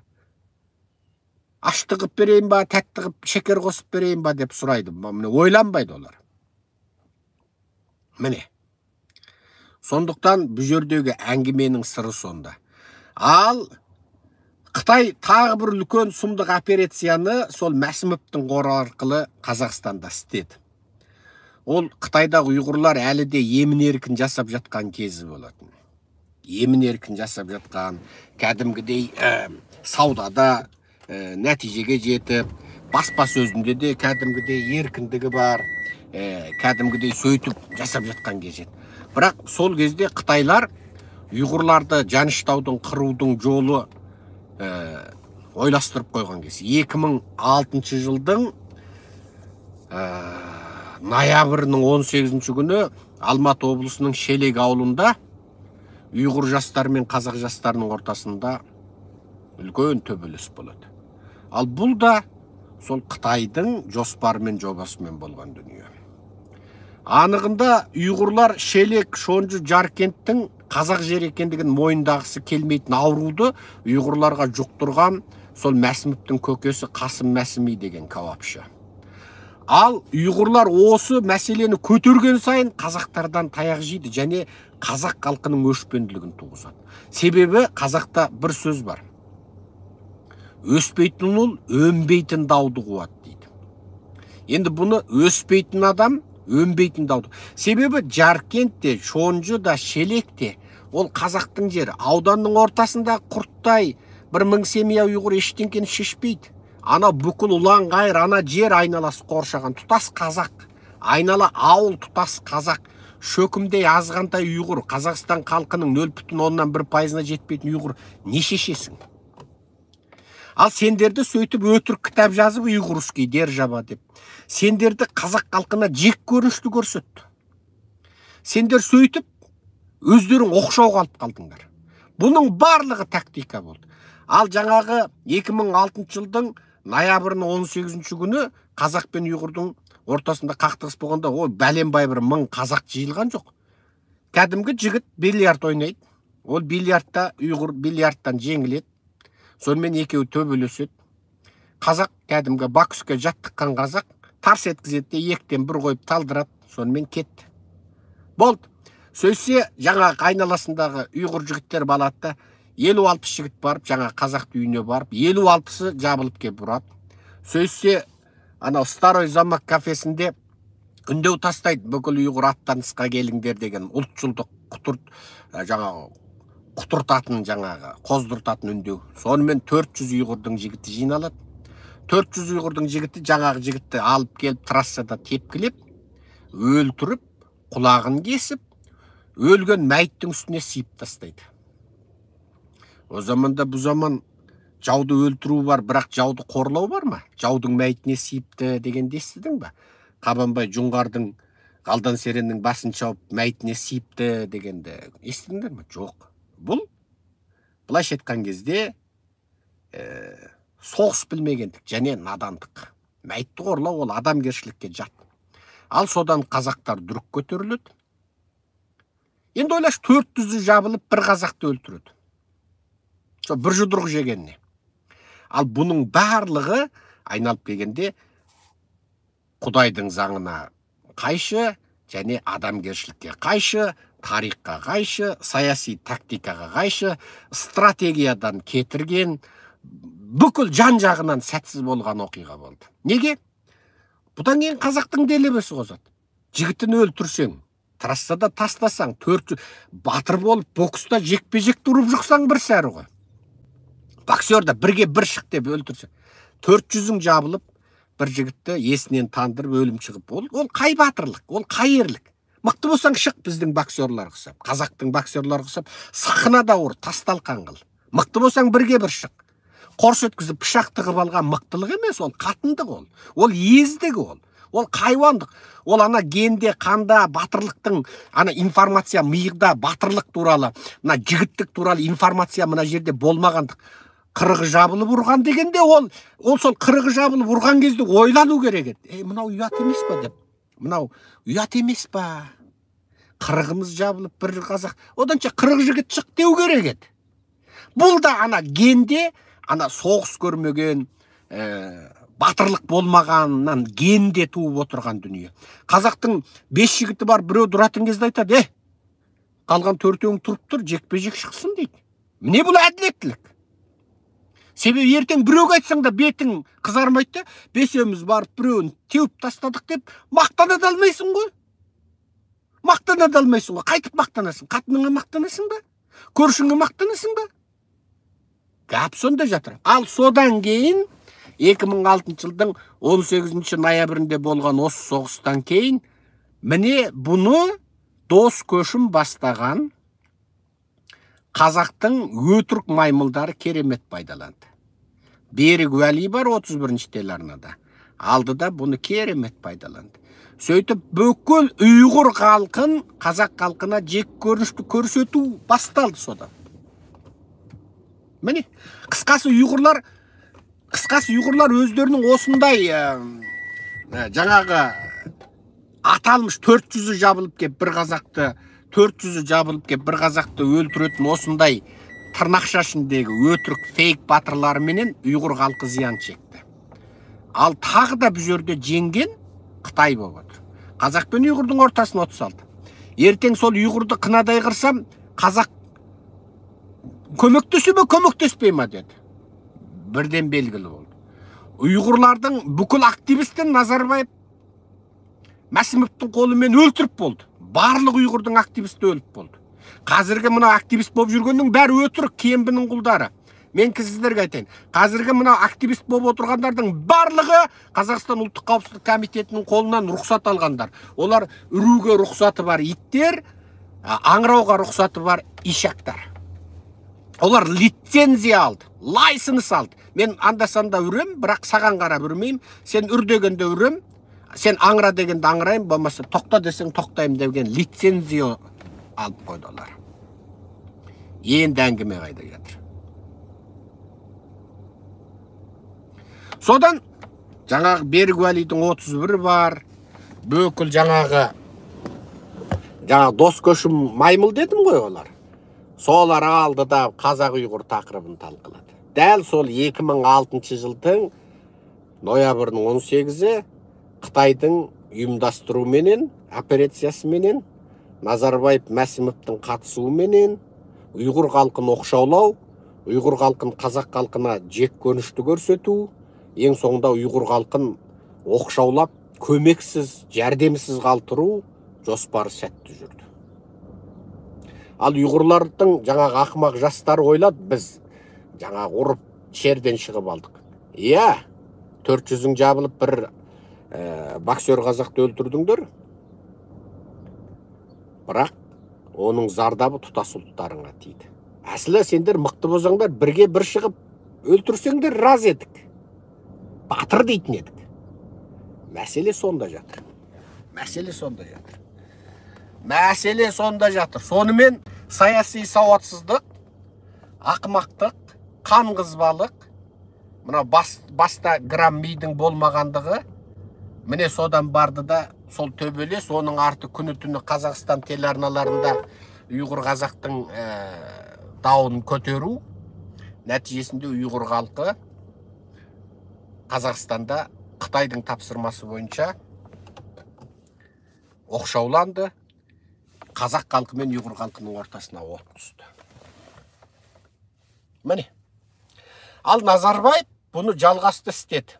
Ашты қылып берейін ба, тәтті қылып шекер қосып берейін ба деп сұрайды. Міне ойланбайды олар. Міне. Сондықтан бұл жердегі әңгіменің сыры сонда. Ал Қытай тағы бір үлкен сұмдық операцияны сол Мәсімовтің қоры арқылы Қазақстанда істеді. Ол Қытайдағы ұйғырлар әлі де емін еркін жасап жатқан кезі болатын. Емін еркін жасап жатқан, кәдімгідей саудада нәтижеге жетіп, баспасөзінде де кәдімгідей еркіндігі бар, кәдімгідей сөйтіп жасап жатқан кез еді. Бірақ сол кезде қытайлар ұйғырларды жаныштаудың, қырудың жолы ойластырып қойған кез. 2006 жылдың ноябрінің 18 күні Алматы облысының Шелек ауылында ұйғыр жастары мен қазақ жастарының ортасында үлкен төбелес болады. Ал бұл да сол Қытайдың жоспарымен, жобасымен болған дүние. Анығында ұйғырлар Шелек, Шонжы, Жаркенттің қазақ жері екендігін мойындағысы келмейтін ауруды ұйғырларға жұқтырған сол Мәсімовтің көкесі Қасым Мәсіми деген кәуапшы. Ал ұйғырлар осы мәселені көтерген сайын қазақтардан таяқ жейді және қазақ халқының өшпенділігін туғызады. Себебі қазақта бір сөз бар. Өспейтін ұл өнбейтін дауды қуады дейді. Енді бұны өспейтін адам өнбейтін дауды. Себебі Жаркент те, Шонжы да, Шелек те ол қазақтың жері. Ауданның ортасында құрттай 1000 семья ұйғыр ештеңкені шешпейді. Ана бүкіл ұлан-ғайыр, ана жер айналасы қоршаған тұтас қазақ. Айнала ауыл тұтас қазақ. Шөкімдей азғантай ұйғыр, Қазақстан халқының 0,1%-ына жетпейтін ұйғыр не шешесің? Ал сендерді сөйтіп өтірік кітап жазып ұйғырский держава деп. Сендерді қазақ халқына жек көрінішті көрсетті. Сендер сөйтіп өздерің оқшау қалып қалдыңдар. Бұның барлығы тактика болды. Ал жаңағы 2006 жылдың ноябрінің 18 күні қазақ пен ұйғырдың ортасында қақтығыс болғанда, ол бәленбай бір 1000 қазақ жиылған жоқ. Кәдімгі жігіт бильярд ойнайды. Ол бильярдта ұйғыр бильярдтан жеңіледі. Сонымен екеуі төбелеседі. Қазақ кәдімгі боксқа жаттыққан қазақ тарс еткізеді де, 2-тен 1 қойып талдырады. Сонымен кетті. Болды. Сөйтсе, жаңағы айналасындағы ұйғыр жігіттер балады да, 50-60 жігіт барып, жаңа қазақтың үйіне барып, 50-60-ы жабылып келіп ұрады. Сөйтсе, анау Старой Замок кафесінде үндеу тастайды, бүкіл ұйғыр аттанысқа келіңдер деген ұлтшылдық жаңағы құтыртатын, жаңағы қоздыртатын үндеу. Сонымен 400 ұйғырдың жігіті жиналады. 400 ұйғырдың жігіті жаңағы жігітті алып келіп трассада тепкілеп, өлтіріп, құлағын кесіп, өлген мәйіттің үстіне сиіп тастайды. О заманда бұл заман жауды өлтіру бар, бірақ жауды қорлау бар ма? Жаудың мәйітіне сиіпті дегенді естідің ба? Қабанбай Жоңғардың Қалдан Сереннің басын шауып мәйітіне сиіпті дегенді естідіңдер ме? Жоқ. Бұл былайша айтқан кезде соғыс білмегендік және надандық. Мәйітті қорлау ол адамгершілікке жат. Ал содан қазақтар дүрк көтеріледі. Енді ойлашы, 400-і жабылып бір қазақты өлтіреді. Сол бір жұдырық жегеніне. Ал бұның барлығы айналып келгенде Құдайдың заңына қайшы және адамгершілікке қайшы, тарихқа қайшы, саяси тактикаға қайшы, стратегиядан кетірген, бүкіл жан жағынан сәтсіз болған оқиға болды. Неге? Бұдан кейін қазақтың делебесі қозады. Жігітін өлтірсең, трассада тастасаң, 400 батыр болып бокста жекпе-жек тұрып жұқсаң бір сәрі ғой. Боксерда бірге бір шық деп өлтірсе, 400-ің жабылып, бір жігітті есінен тандырып өлім шығып, ол қай батырлық, ол қай ерлік? Мықты болсаң шық біздің боксерлар ұқсап, қазақтың боксерлары ұқсап, сахнада ұр, тасталқан қыл. Мықты болсаң бірге бір шық. Қорс өткізіп пышақ тығып алған мықтылық емес, ол қатындық ол. Ол ездік ол. Ол хайуандық. Ол ана генде, қанда, батырлықтың, ана информация миында батырлық туралы, мына жігіттік туралы информация мына жерде болмағандық. Қырығы жабылып ұрған дегенде ол сол қырығы жабылып ұрған кезде ойлану керек еді. Мынау ұят емес па деп. Мынау ұят емес па? Қырығымыз жабылып бір қазақ, оданша 40 жігіт шық деу керек еді. Бұл да ана генде, ана соғыс көрмеген, батырлық болмағаннан генде туып отырған дүние. Қазақтың 5 жігіті бар, біреу тұратын кезде айтады, қалған төртеуің тұрып тұр, жекпе-жек шықсын дейді. Міне бұл әділеттілік. Себебі ертең біреуге айтсаң да бетің қызармайды да, бесеуміз барып біреуін теуіп тастадық деп мақтана да алмайсың ғой. Мақтана да алмайсың ғой. Қайтып мақтанасың? Қатыныңа мақтанасың ба? Көршіңе мақтанасың ба? Гәп сонда жатыр. Ал содан кейін 2006 жылдың 18 ноябрінде болған осы соғыстан кейін міне бұны Дос Көшім бастаған қазақтың өтірік маймылдары керемет пайдаланды. Берік Уәли бар 31-ші телеарнада. Алды да бұны керемет пайдаланды. Сөйтіп бүкіл ұйғыр халқын қазақ халқына жек көрінішті көрсету басталды содан. Міне, қысқасы ұйғырлар өздерінің осындай жаңағы аталмыш 400-і жабылып кеп бір қазақты, 400-і жабылып кеп бір қазақты өлтіретін осындай тырнақша ішіндегі өтірік фейк батырларыменен ұйғыр халқы зиян шекті. Ал тағы да бұл жерде жеңген Қытай болып отыр. Қазақ пен ұйғырдың ортасын от салды. Ертең сол ұйғырды қынадай қырсам, қазақ көмектесе ме, көмектеспей ме деді. Бірден белгілі болды. Ұйғырлардың бүкіл активистін Назарбаев Мәсімовтің қолымен өлтіріп болды. Барлық ұйғырдың активисті өліп болды. Қазіргі мына активист болып жүргеннің бәрі өтірік, кембінің құлдары. Мен сіздерге айтайын. Қазіргі мына активист болып отырғандардың барлығы Қазақстан Ұлттық қауіпсіздік комитетінің қолынан рұқсат алғандар. Олар үруге рұқсаты бар иттер, аңырауға рұқсаты бар ишактар. Олар лицензия алды, лайсенс алды. Мен анда-санда үрем, бірақ саған қарап үрмеймін. Сен үр дегенде үрем, сен аңыра дегенде аңырайым, болмаса тоқта десең тоқтаймын деген лицензия алып қойды олар. Енді әңгіме қайда жатыр? Содан жаңағы Берік Уәлидің 31 бар, бүкіл жаңағы Дос Көшім маймыл дедім ғой олар. Солар алды да қазақ ұйғыр тақырыбын талқылады. Дәл сол 2006 жылдың ноябрінің 18-і Қытайдың ұйымдастыруменен, операциясыменен Назарбаев Мәсімовтің қатысуыменен ұйғыр халқын оқшаулау, ұйғыр халқын қазақ халқына жек көрінішті көрсету, ең соңында ұйғыр халқын оқшаулап, көмексіз, жәрдемсіз қалдыру жоспары сәтті жүрді. Ал ұйғырлардың жаңағы ақымақ жастары ойлады, біз жаңағы ұрып жерден шығып алдық. Иә, 400-ің жабылып бір боксер қазақты өлтірдіңдер. Бірақ оның зардабы тұтас ұлттарыңа тиді. Әсілі сендер мықты болсаңдар, бірге бір шығып өлтірсеңдер разы едік. Батыр дейтін едік. Мәселе сонда жатыр. Мәселе сонда жатыр. Мәселе сонда жатыр. Сонымен саяси сауатсыздық, ақымақтық, қан қызбалық, мына баста грамм мидың болмағандығы, міне содан барды да сол төбелес, оның арты күні түні Қазақстан телеарналарында ұйғыр қазақтың дауын көтеру, нәтижесінде ұйғыр халқы Қазақстанда Қытайдың тапсырмасы бойынша оқшауланды, қазақ халқы мен ұйғыр халқының ортасына от түсті. Міне. Ал Назарбаев бұны жалғасты істеді.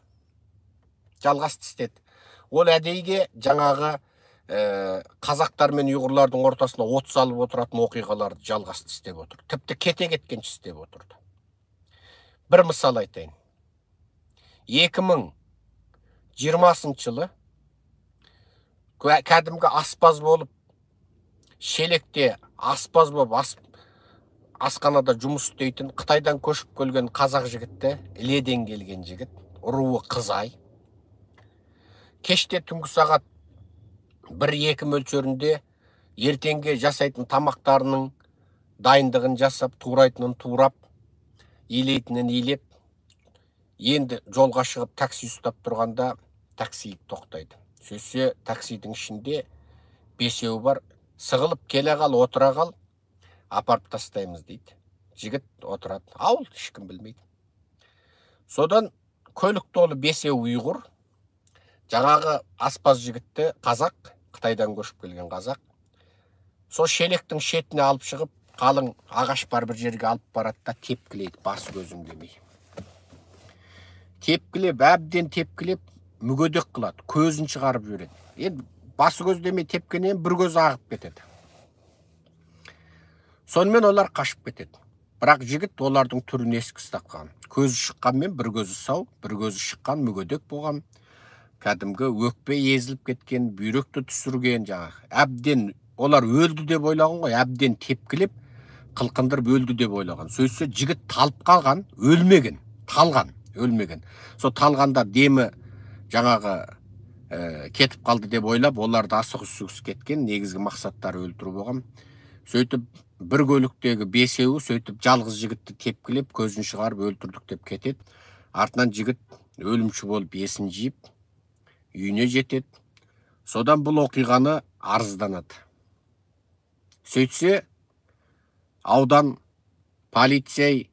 Жалғасты істеді. Ол әдейіге жаңағы қазақтар мен ұйғырлардың ортасына от салып отыратын оқиғаларды жалғасты істеп отыр. Тіпті кете кеткенше істеп отырды. Бір мысал айтайын. 2020 жылы кәдімгі аспаз болып, Шелекте аспаз болып, асханада жұмыс істейтін, Қытайдан көшіп келген қазақ жігітті, Іледен келген жігіт, руы Қызай. Кеште түнгі сағат 1-2 мөлшерінде ертеңге жасайтын тамақтарының дайындығын жасап, турайтынын турап, илейтінін илеп, енді жолға шығып такси ұстап тұрғанда такси тоқтайды. Сөйтсе таксидің ішінде 5 бар, сығылып келе қал, отыра қал, апарып тастаймыз дейді. Жігіт отырады. Ауыл ешкім білмейді. Содан көлік толы 5 ұйғыр, жаңағы аспаз жігітті қазақ, Қытайдан көшіп келген қазақ, сол Шелектің шетіне алып шығып, қалың ағаш бар бір жерге алып барады да тепкілейді, басы көзім демей. Тепкілеп, әбден тепкілеп, мүгедек қылады, көзін шығарып жібереді. Енді басы көз демей тепкеннен бір көзі ағып кетеді. Сонымен олар қашып кетеді. Бірақ жігіт олардың түрін ескі ұстап қалған. Көзі шыққанмен бір көзі сау, бір көзі шыққан мүгедек болған. Кәдімгі өкпе езіліп кеткен, бүйректі түсірген жаңағы. Әбден олар өлді деп ойлаған ғой, әбден тепкілеп, қылқындырып өлді деп ойлаған. Сөйтсе жігіт талып қалған, өлмеген, талған, өлмеген. Сол талғанда демі жаңағы кетіп қалды деп ойлап, оларды асығыс-үсігіс кеткен, негізгі мақсаттары өлтіру болған. Сөйтіп бір көліктегі 5-еуі сөйтіп жалғыз жігітті тепкілеп, көзін шығарып өлтірдік деп кетеді. Артынан жігіт өлімші болып есін жиып, үйіне жетеді. Содан бұл оқиғаны арызданады. Сөйтсе, аудан, полицей,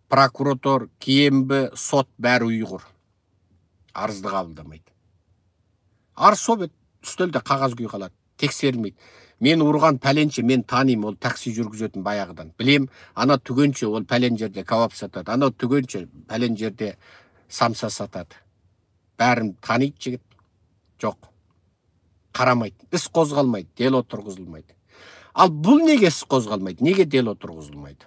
прокуратор, КМБ, сот бәрі ұйғыр. Арызды қабылдамайды. Арыз сол үстелде қағаз күй қалады, тексерілмейді. Мен ұрған пәленше, мен танимын, ол такси жүргізетін баяғыдан. Білем, ана түгенше ол пәлен жерде кәуап сатады, анау түгенше пәлен жерде самса сатады. Бәрін таниды жігіт. Жоқ. Қарамайды. Іс қозғалмайды, дело тұрғызылмайды. Ал бұл неге іс қозғалмайды? Неге дело тұрғызылмайды?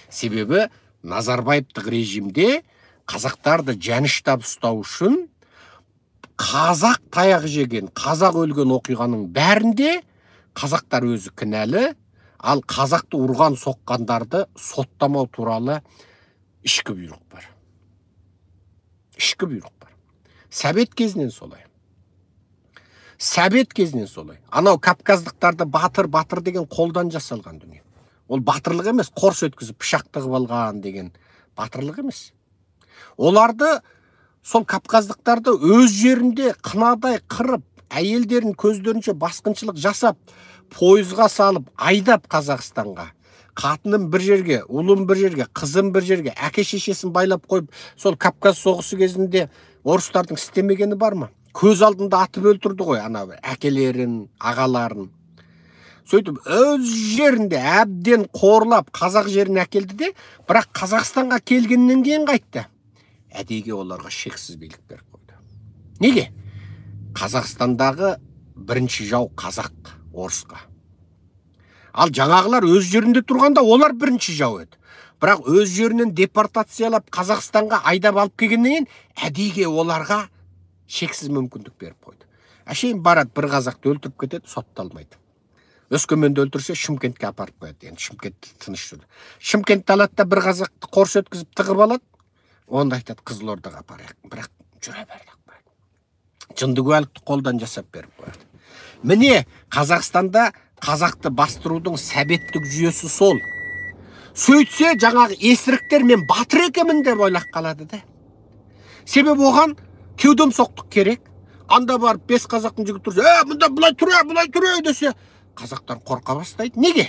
Себебі Назарбаевтық режимде қазақтарды жәніштап ұстау үшін қазақ таяқ жеген, қазақ өлген оқиғаның бәрінде қазақтар өзі кінәлі, ал қазақты ұрған соққандарды соттамау туралы ішкі бұйрық бар. Ішкі бұйрық бар. Сәбет кезінен солай. Сәбет кезінен солай. Анау кавказдықтарды батыр, батыр деген қолдан жасалған дүние. Ол батырлық емес, қорс өткізіп пышақ тығып алған деген батырлық емес. Оларды, сол кавказдықтарды өз жерінде қынадай қырып, әйелдерін көздерінше басқыншылық жасап, пойызға салып, айдап Қазақстанға. Қатыным бір жерге, ұлым бір жерге, қызым бір жерге, әке шешесін байлап қойып, сол Кавказ соғысы кезінде орыстардың істемегені бар ма? Көз алдында атып өлтірді ғой ана әкелерін, ағаларын. Сөйтіп өз жерінде әбден қорлап қазақ жеріне әкелді де, бірақ Қазақстанға келгеннен кейін қайтты. Әдейіге оларға шексіз билік беріп қойды. Неге? Қазақстандағы бірінші жау қазақ орысқа. Ал жаңағылар өз жерінде тұрғанда олар бірінші жау еді. Бірақ өз жерінен депортациялап Қазақстанға айдап алып келгеннен кейін әдейіге оларға шексіз мүмкіндік беріп қойды. Әшейін барады, бір қазақты өлтіріп кетеді, сотталмайды. Өскеменді өлтірсе Шымкентке апарып қояды. Енді Шымкент тыныш жүрді. Шымкентті алады да бір қазақты қорс өткізіп тығып алады. Онда айтады, Қызылордаға апарайық. Бірақ жүре берді. Жынды куәлікті қолдан жасап беріп қояды. Міне, Қазақстанда қазақты бастырудың сәбеттік жүйесі сол. Сөйтсе, жаңағы есіріктер мен батыр екенмін деп ойлап қалады да. Себебі оған кеудем соқтық керек. Анда барып 5 қазақтың жігіті тұрса, мында былай тұр, былай тұр десе, қазақтар қорқа бастайды. Неге?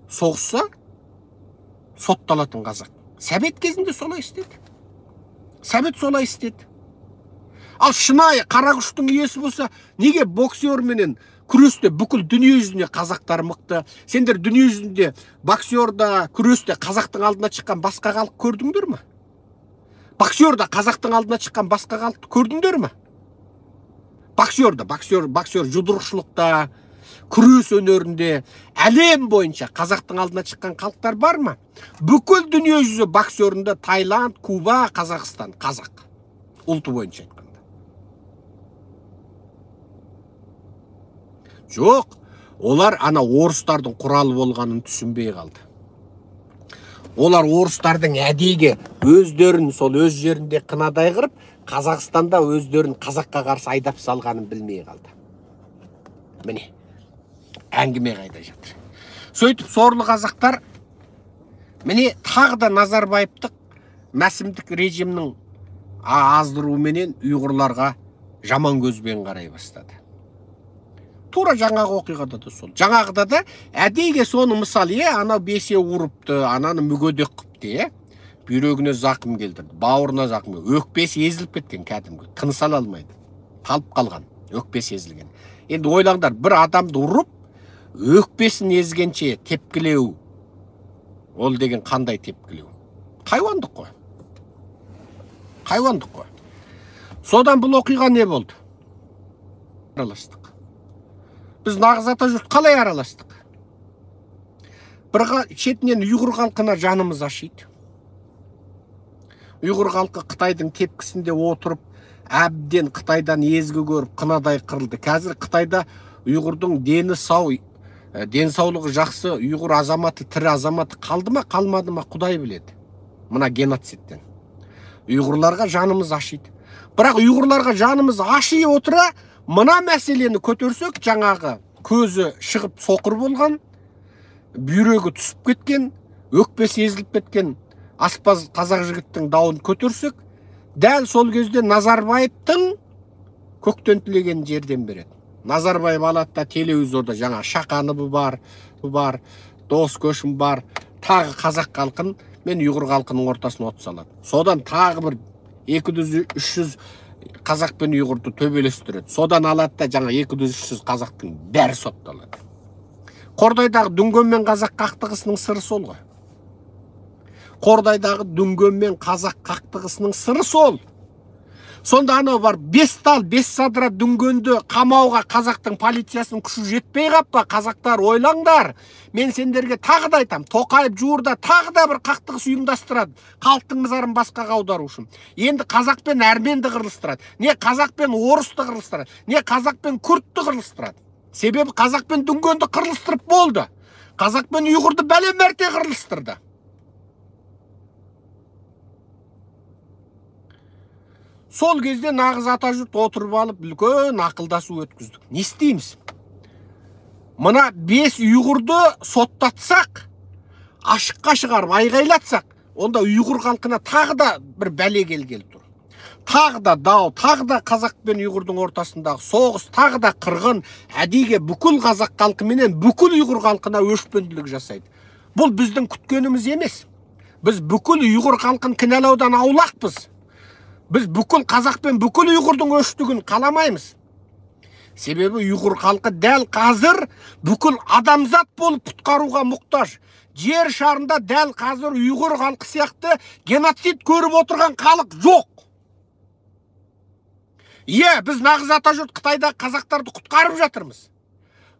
Соғысса, сотталатын қазақ. Сәбет кезінде солай істеді. Сәбет солай істеді. Ал шынайы қара күштің иесі болса, неге боксерменен күресте бүкіл дүние жүзіне қазақтар мықты? Сендер дүние жүзінде боксерда, күресте қазақтың алдына шыққан басқа халық көрдіңдер ме? Боксерда қазақтың алдына шыққан басқа халықты көрдіңдер ме? Боксерда, боксер жұдырықшылықта, күрес өнерінде әлем бойынша қазақтың алдына шыққан халықтар бар ма? Бүкіл дүние жүзі боксерінде Таиланд, Куба, Қазақстан, қазақ ұлты бойынша айтқанда. Жоқ, олар ана орыстардың құралы болғанын түсінбей қалды. Олар орыстардың әдейіге өздерін сол өз жерінде қынадай қырып, Қазақстанда өздерін қазаққа қарсы айдап салғанын білмей қалды. Міне, әңгіме қайда жатыр. Сөйтіп сорлы қазақтар, міне, тағы да Назарбаевтық мәсімдік режимнің аздыруменен ұйғырларға жаман көзбен қарай бастады. Тура жаңағы оқиғада да сол. Жаңағыда да әдейіге соны мысал, анау бесеу ұрыпты, ананы мүгедек қыпты, бүйрегіне зақым келтірді, бауырына зақым келтірді, өкпесі езіліп кеткен кәдімгі, тыныс ала алмайды, талып қалған, өкпесі езілген. Енді ойлаңдар, бір адамды ұрып, өкпесін езгенше тепкілеу, ол деген қандай тепкілеу? Хайуандық қой. Хайуандық қой. Содан бұл оқиға не болды? Араластық. Біз нағыз атажұрт қалай араластық? Бір шетінен ұйғыр халқына жанымыз ашиды. Ұйғыр халқы Қытайдың тепкісінде отырып, әбден Қытайдан езгі көріп, қынадай қырылды. Қазір Қытайда ұйғырдың дені сау, денсаулығы жақсы, ұйғыр азаматы, тірі азаматы қалды ма, қалмады ма, Құдай біледі. Мына геноцидтен. Ұйғырларға жанымыз ашиды. Бірақ ұйғырларға жанымыз аши отыра, мына мәселені көтерсек, жаңағы көзі шығып соқыр болған, бүйрегі түсіп кеткен, өкпесі езіліп кеткен аспаз қазақ жігіттің дауын көтерсек, дәл сол кезде Назарбаевтың көктен тілеген жерден береді. Назарбаев алады да телевизорда жаңа Шақаныбы бар, Дос Көшім бар, тағы қазақ халқын мен ұйғыр халқының ортасына от салады. Содан тағы бір 200-300 қазақ пен ұйғырды төбелестіреді. Содан алады да жаңа 200-300 қазақтың бәрі сотталады. Қордайдағы дүнген мен қазақ қақтығысының сыры сол ғой. Қордайдағы дүнген мен қазақ қақтығысының сыры сол. Сонда анау бар 5 тал, 5 садыра дүнгенді қамауға қазақтың полициясының күші жетпей қап па? Қазақтар ойлаңдар. Мен сендерге тағы да айтам, Тоқаев жуырда тағы да бір қақтығыс ұйымдастырады. Халықтың назарын басқаға аудару үшін. Енді қазақ пен әрменді қырылыстырады. Не қазақ пен орысты қырылыстырады, не қазақ пен күрдті қырылыстырады. Себебі қазақ пен дүнгенді қырылыстырып болды. Қазақ пен ұйғырды бәле мәрте қырылыстырды. Сол кезде нағыз атажұрт отырып алып, үлкен ақылдасу өткіздік. Не істейміз? Мына 5 ұйғырды соттатсақ, ашыққа шығарып айғайлатсақ, онда ұйғыр халқына тағы да бір бәле келгелі тұр. Тағы да дау, тағы да қазақ пен ұйғырдың ортасындағы соғыс, тағы да қырғын, әдейіге бүкіл қазақ халқы менен бүкіл ұйғыр халқына өшпенділік жасайды. Бұл біздің күткеніміз емес. Біз бүкіл ұйғыр халқын кінәлаудан аулақпыз. Біз бүкіл қазақ пен бүкіл ұйғырдың өштігін қаламаймыз. Себебі ұйғыр халқы дәл қазір бүкіл адамзат болып құтқаруға мұқтаж. Жер шарында дәл қазір ұйғыр халқы сияқты геноцид көріп отырған халық жоқ. Иә, біз нағыз атажұрт Қытайда қазақтарды құтқарып жатырмыз.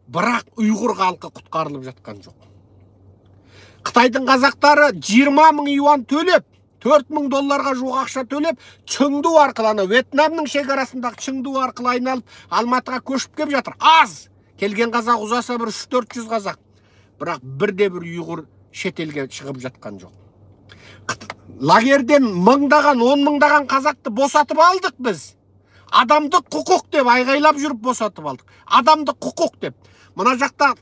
Бірақ ұйғыр халқы құтқарылып жатқан жоқ. Қытайдың қазақтары 20 мың юан төлеп, 4 мың долларға жуық ақша төлеп, Чыңду арқылы, ана Вьетнамның шекарасындағы Чыңду арқылы айналып, Алматыға көшіп кеп жатыр. Аз! Келген қазақ ұзаса бір 3-400 қазақ. Бірақ бірде бір ұйғыр шетелге шығып жатқан жоқ. Лагерден мыңдаған, 10 мыңдаған қазақты босатып алдық біз. Адамдық құқық деп айғайлап жүріп босатып алдық. Адамдық құқық деп. Мына жақта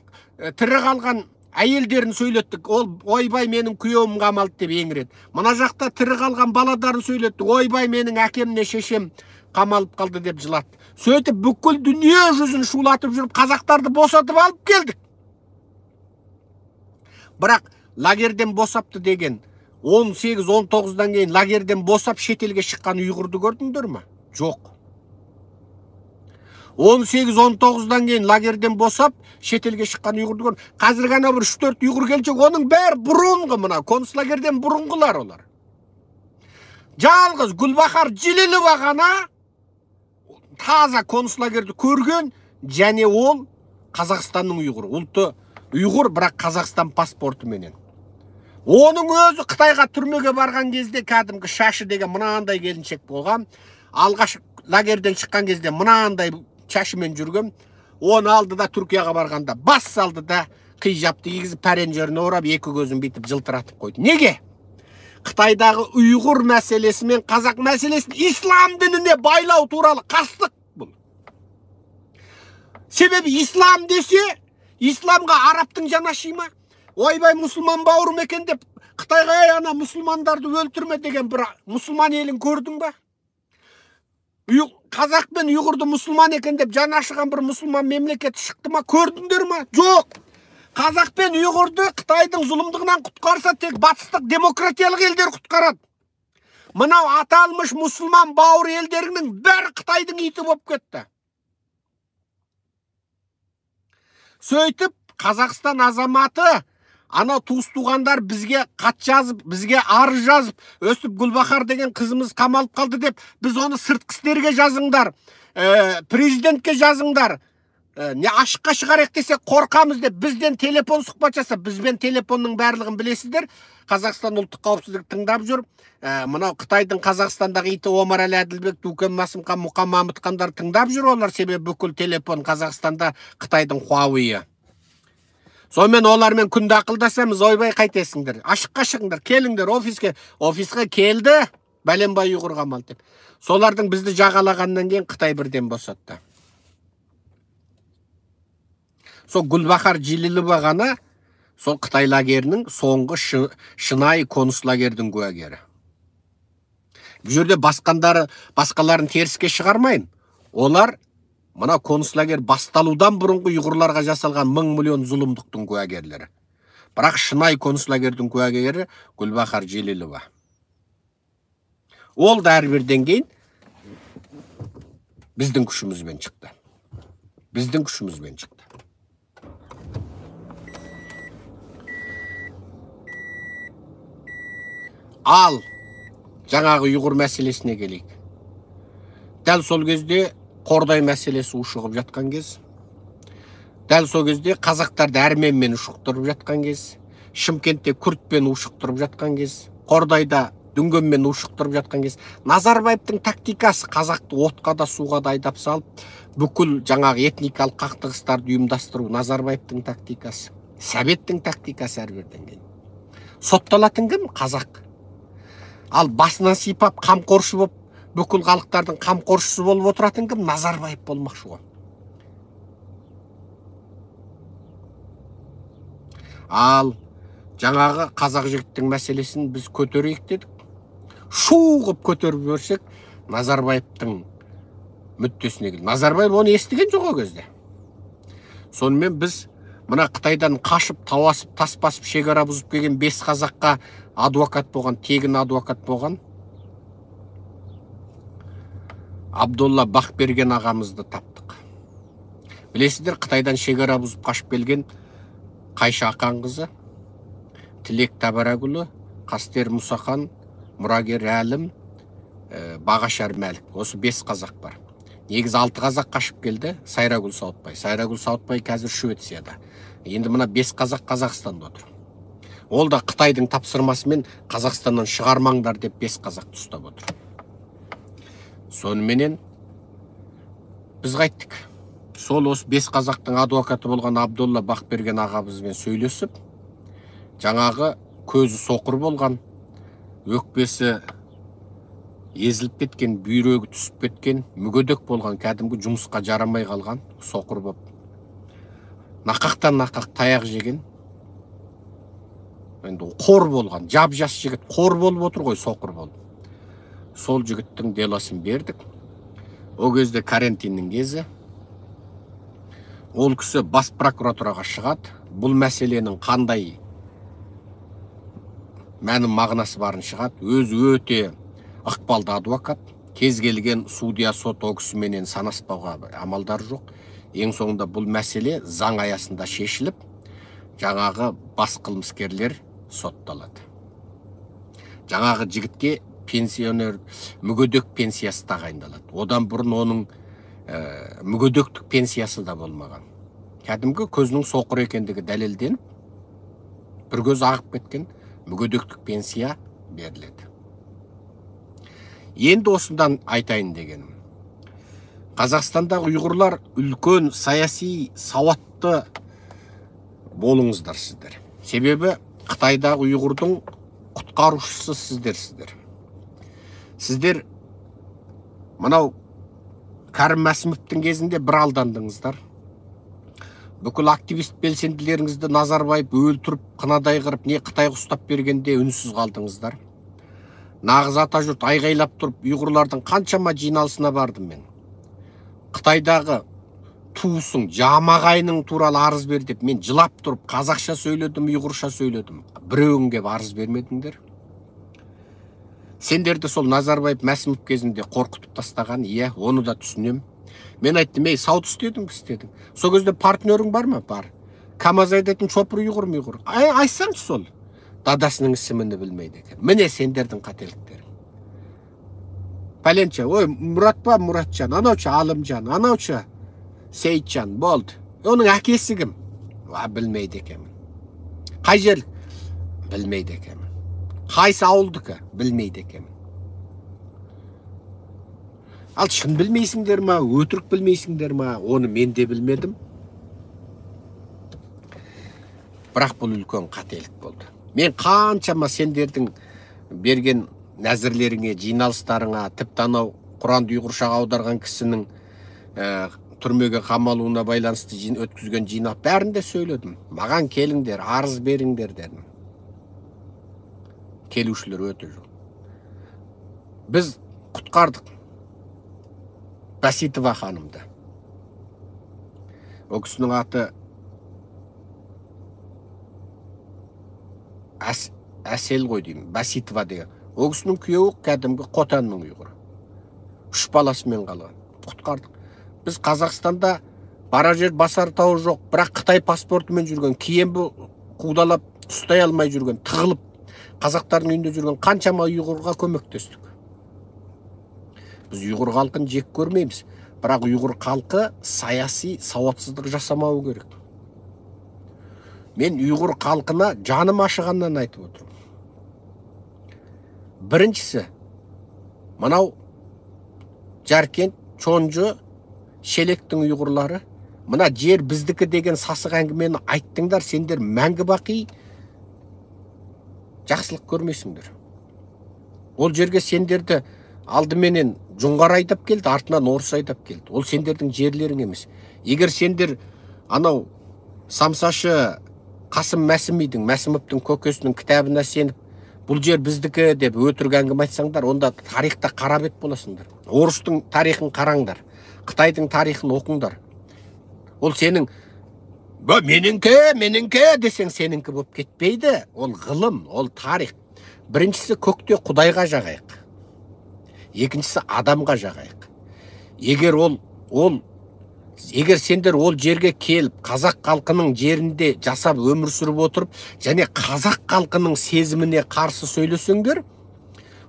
тірі қалған әйелдерін сөйлеттік. Ол ойбай менің күйеуім қамалды деп еңіреді. Мына жақта тірі қалған баладарын сөйлеттік. Ойбай менің әкемне шешем қамалып қалды деп жылатты. Сөйтіп бүкіл дүние жүзін шулатып жүріп қазақтарды босатып алып келдік. Бірақ лагерден босапты деген 18-19-дан кейін лагерден босап шетелге шыққан ұйғырды көрдіңдер ме? Жоқ. 18-19-дан кейін лагерден босап шетелге шыққан ұйғырды көрдім. Қазір ғана бір 3-4 ұйғыр келшек, оның бәрі бұрынғы, мына концлагерден бұрынғылар олар. Жалғыз Гүлбахар Жилилова ғана таза концлагерді көрген, және ол Қазақстанның ұйғыры. Ұлты ұйғыр, бірақ Қазақстан паспортыменен. Оның өзі Қытайға түрмеге барған кезде кәдімгі шашы деген мынандай келіншек болған. Алғаш лагерден шыққан кезде мынандай шашымен жүрген. Оны алды да Түркияға барғанда бас салды да қижапты кигізіп пәренжеріне орап екі көзін бүйтіп жылтыратып қойды. Неге? Қытайдағы ұйғыр мәселесі мен қазақ мәселесін ислам дініне байлау туралы қастық бұл. Себебі ислам десе, исламға арабтың жаны аши ма? Ойбай мұсылман бауырым екен деп Қытайға ана мұсылмандарды өлтірме деген бір мұсылман елін көрдің ба? Қазақ пен ұйғырды мұсылман екен деп жаны ашыған бір мұсылман мемлекеті шықты ма? Көрдіңдер ма? Жоқ. Қазақ пен ұйғырды Қытайдың зұлымдығынан құтқарса тек батыстық демократиялық елдер құтқарады. Мынау аталмыш мұсылман бауыр елдерінің бәрі Қытайдың иті болып кетті. Сөйтіп Қазақстан азаматы ана туыс-туғандар бізге хат жазып, бізге арыз жазып, өстіп Гүлбахар деген қызымыз қамалып қалды деп, біз оны сыртқы істерге жазыңдар, президентке жазыңдар, не ашыққа шығарайық десек қорқамыз деп бізден телефон сұхбат жасап, бізбен телефонның барлығын білесіздер. Қазақстан ұлттық қауіпсіздік тыңдап жүр. Мынау Қытайдың Қазақстандағы иті Омарәлі Әділбек, Дүкен Масымхан, Мұқан Мамытхандар тыңдап жүр олар, себебі бүкіл телефон Қазақстанда Қытайдың Huawei-і. Сонымен олармен күнде ақылдасамыз, ойбай қайтесіңдер, ашыққа шығыңдар, келіңдер офиске. Офисқа келді, бәленбай ұйғыр қамалды деп. Солардың бізді жағалағаннан кейін Қытай бірден босатты. Сол Гүлбахар Жилилова ғана сол Қытай лагерінің соңғы шынайы концлагердің куәгері. Бұл жерде басқаларын теріске шығармайын. Олар мына концлагер басталудан бұрынғы ұйғырларға жасалған 1000 миллион зұлымдықтың куәгерлері. Бірақ шынайы концлагердің куәгері Гүлбахар Жилилова. Ол да әрбірден кейін біздің күшімізбен шықты. Біздің күшімізбен шықты. Ал жаңағы ұйғыр мәселесіне келейік. Дәл сол кезде Қордай мәселесі ушығып жатқан кез. Дәл сол кезде қазақтарды әрменмен ушықтырып жатқан кез. Шымкентте күртпен ушықтырып жатқан кез. Қордайда дүнгенмен ушықтырып жатқан кез. Назарбаевтың тактикасы қазақты отқа да суға да айдап салып, бүкіл жаңағы этникалық қақтығыстарды ұйымдастыру Назарбаевтың тактикасы. Сәбеттің тактикасы әрбірден кейін. Сотталатын кім? Қазақ. Ал басынан сипап қамқоршы болып, бүкіл халықтардың қамқоршысы болып отыратын кім? Назарбаев болмақшы ғой. Ал жаңағы қазақ жігіттің мәселесін біз көтерейік дедік. Шу қып көтеріп жіберсек, Назарбаевтың мүддесіне келді. Назарбаев оны естіген жоқ ол кезде. Сонымен біз мына Қытайдан қашып, тауасып, тас басып, шекара бұзып келген 5 қазаққа адвокат болған, тегін адвокат болған Абдолла Бақберген ағамызды таптық. Білесіздер, Қытайдан шекара бұзып қашып келген Қайша Ақанқызы, Тілек Табарагүлі, Қастер Мұсахан, Мұрагер Әлім, Бағашар Мәлік. Осы 5 қазақ бар. Негізі 6 қазақ қашып келді, Сайрагүл Сауытбай. Сайрагүл Сауытбай қазір Швецияда. Енді мына 5 қазақ Қазақстанда отыр. Ол да Қытайдың тапсырмасымен Қазақстаннан шығармаңдар деп 5 қазақты ұстап отыр. Соныменен біз қайттік. Сол осы 5 қазақтың адвокаты болған Абдолла Бақберген ағамызбен сөйлесіп, жаңағы көзі соқыр болған, өкпесі езіліп кеткен, бүйрегі түсіп кеткен, мүгедек болған, кәдімгі жұмысқа жарамай қалған, соқыр боп, нақақтан нақақ таяқ жеген, енді қор болған, жап-жас жігіт қор болып отыр ғой, соқыр болып. Сол жігіттің делосын бердік. О кезде карантиннің кезі. Ол кісі бас прокуратураға шығады. Бұл мәселенің қандай мәні мағынасы барын шығады. Өзі өте ықпалды адвокат. Кез келген судья, сот ол кісіменен санаспауға амалдар жоқ. Ең соңында бұл мәселе заң аясында шешіліп, жаңағы бас қылмыскерлер сотталады. Жаңағы жігітке пенсионер мүгедек пенсиясы тағайындалады. Одан бұрын оның мүгедектік пенсиясы да болмаған. Кәдімгі көзінің соқыр екендігі дәлелденіп, бір көзі ағып кеткен, мүгедектік пенсия беріледі. Енді осыдан айтайын дегенім. Қазақстандағы ұйғырлар үлкен саяси сауатты болыңыздар сіздер. Себебі Қытайдағы ұйғырдың құтқарушысы сіздерсіздер. Сіздер мынау Кәрім Мәсімовтің кезінде бір алдандыңыздар. Бүкіл активист белсенділеріңізді Назарбаев өлтіріп, қынадай қырып, не Қытайға ұстап бергенде үнсіз қалдыңыздар. Нағыз атажұрт айғайлап тұрып, ұйғырлардың қаншама жиналысына бардым мен. Қытайдағы туысың, жамағайының туралы арыз бер деп мен жылап тұрып, қазақша сөйледім, ұйғырша сөйледім. Біреуің кеп арыз бермедіңдер. Сендерді сол Назарбаев Мәсімов кезінде қорқытып тастаған, иә, оны да түсінем. Мен айттым, ей, сауд істедің, істедің. Сол кезде партнерің бар ма? Бар. КамАЗ айдайтын чопыр ұйғыр ма, ұйғыр? Айтсаңшы сол. Дадасының ісіміні білмейді екен. Міне сендердің қателіктерің. Пәленше, ой, Мұрат па, Мұратжан, анаушы Алымжан, анаушы Сейітжан, болды. Оның әкесі кім? Білмейді екенмін. Қай жер? Білмейді екенмін. Қайсы ауылдікі? Білмейді екенмін. Ал шын білмейсіңдер ма, өтірік білмейсіңдер ма, оны мен де білмедім. Бірақ бұл үлкен қателік болды. Мен қаншама сендердің берген нәзірлеріңе, жиналыстарыңа, тіпті анау Құранды ұйғыршаға аударған кісінің түрмеге қамалуына байланысты өткізген жинақ бәрін де сөйледім. Маған келіңдер, арыз беріңдер дедім. Келушілер өте жоқ. Біз құтқардық Бәситова ханымды. О кісінің аты Әсел ғой деймін, Бәситова деген. О кісінің күйеуі кәдімгі Қотанның ұйғыры. 3 баласымен қалған. Құтқардық. Біз Қазақстанда барар жер басар тауы жоқ, бірақ Қытай паспортымен жүрген, киембі қудалап ұстай алмай жүрген, тығылып қазақтардың үйінде жүрген қаншама ұйғырға көмектестік. Біз ұйғыр халқын жек көрмейміз, бірақ ұйғыр халқы саяси сауатсыздық жасамауы керек. Мен ұйғыр халқына жаным ашығаннан айтып отырмын. Біріншісі, мынау Жаркент, Чонжы, Шелектің ұйғырлары, мына жер біздікі деген сасық әңгімені айттыңдар, сендер мәңгі бақи жақсылық көрмейсіңдер. Ол жерге сендерді алдыменен жоңғар айдап келді, артынан орыс айдап келді. Ол сендердің жерлерің емес. Егер сендер анау самсашы Қасым Мәсімидің, Мәсімовтің көкесінің кітабына сеніп, бұл жер біздікі деп өтірік әңгіме айтсаңдар, онда тарихта қара бет боласыңдар. Орыстың тарихын қараңдар, Қытайдың тарихын оқыңдар. Ол сенің меніңкі, меніңкі десең сеніңкі болып кетпейді. Ол ғылым, ол тарих. Біріншісі көкте Құдайға жағайық. Екіншісі адамға жағайық. Егер ол Егер сендер ол жерге келіп, қазақ халқының жерінде жасап өмір сүріп отырып, және қазақ халқының сезіміне қарсы сөйлесеңдер,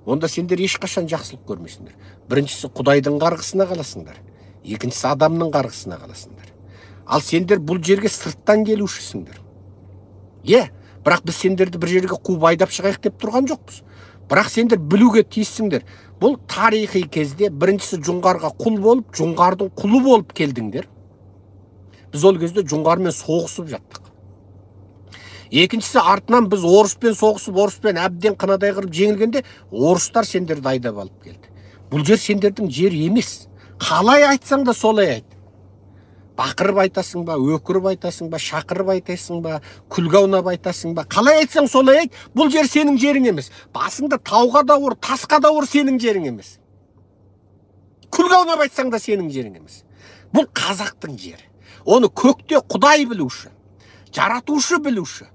онда сендер ешқашан жақсылық көрмейсіңдер. Біріншісі Құдайдың қарғысына қаласыңдар, екіншісі адамның қарғысына қаласыңдар. Ал сендер бұл жерге сырттан келушісіңдер. Е, бірақ біз сендерді бір жерге қуып айдап шығайық деп тұрған жоқпыз. Бірақ сендер білуге тиіссіңдер. Бұл тарихи кезде біріншісі жоңғарға құл болып, жоңғардың құлы болып келдіңдер. Біз ол кезде жоңғармен соғысып жаттық. Екіншісі артынан біз орыспен соғысып, орыспен әбден қынадай қырып жеңілгенде орыстар сендерді айдап алып келді. Бұл жер сендердің жері емес. Қалай айтсаң да солай айт. Бақырып айтасың ба, өкіріп айтасың ба, шақырып айтасың ба, күлге аунап айтасың ба, қалай айтсаң солай айт, бұл жер сенің жерің емес. Басыңды тауға да ұр, тасқа да ұр, сенің жерің емес. Күлге аунап айтсаң да сенің жерің емес. Бұл қазақтың жері. Оны көкте Құдай білуші, жаратушы білуші.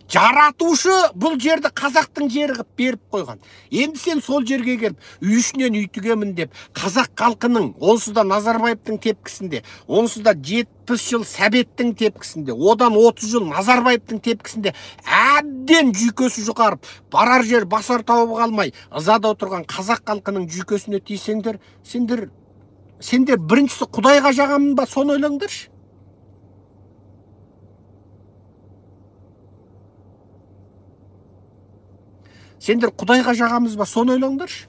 Жаратушы бұл жерді қазақтың жері қып беріп қойған. Енді сен сол жерге келіп, үй ішінен үй тігемін деп, қазақ халқының, онсыз да Назарбаевтың тепкісінде, онсыз да 70 жыл Сәбеттің тепкісінде, одан 30 жыл Назарбаевтың тепкісінде әбден жүйкесі жұқарып, барар жер басар тауып қалмай, ызада отырған қазақ халқының жүйкесіне тисеңдер, сендер біріншісі Құдайға жағамын ба, соны ойлаңдаршы. Сендер Құдайға жағамыз ба, соны ойлаңдаршы.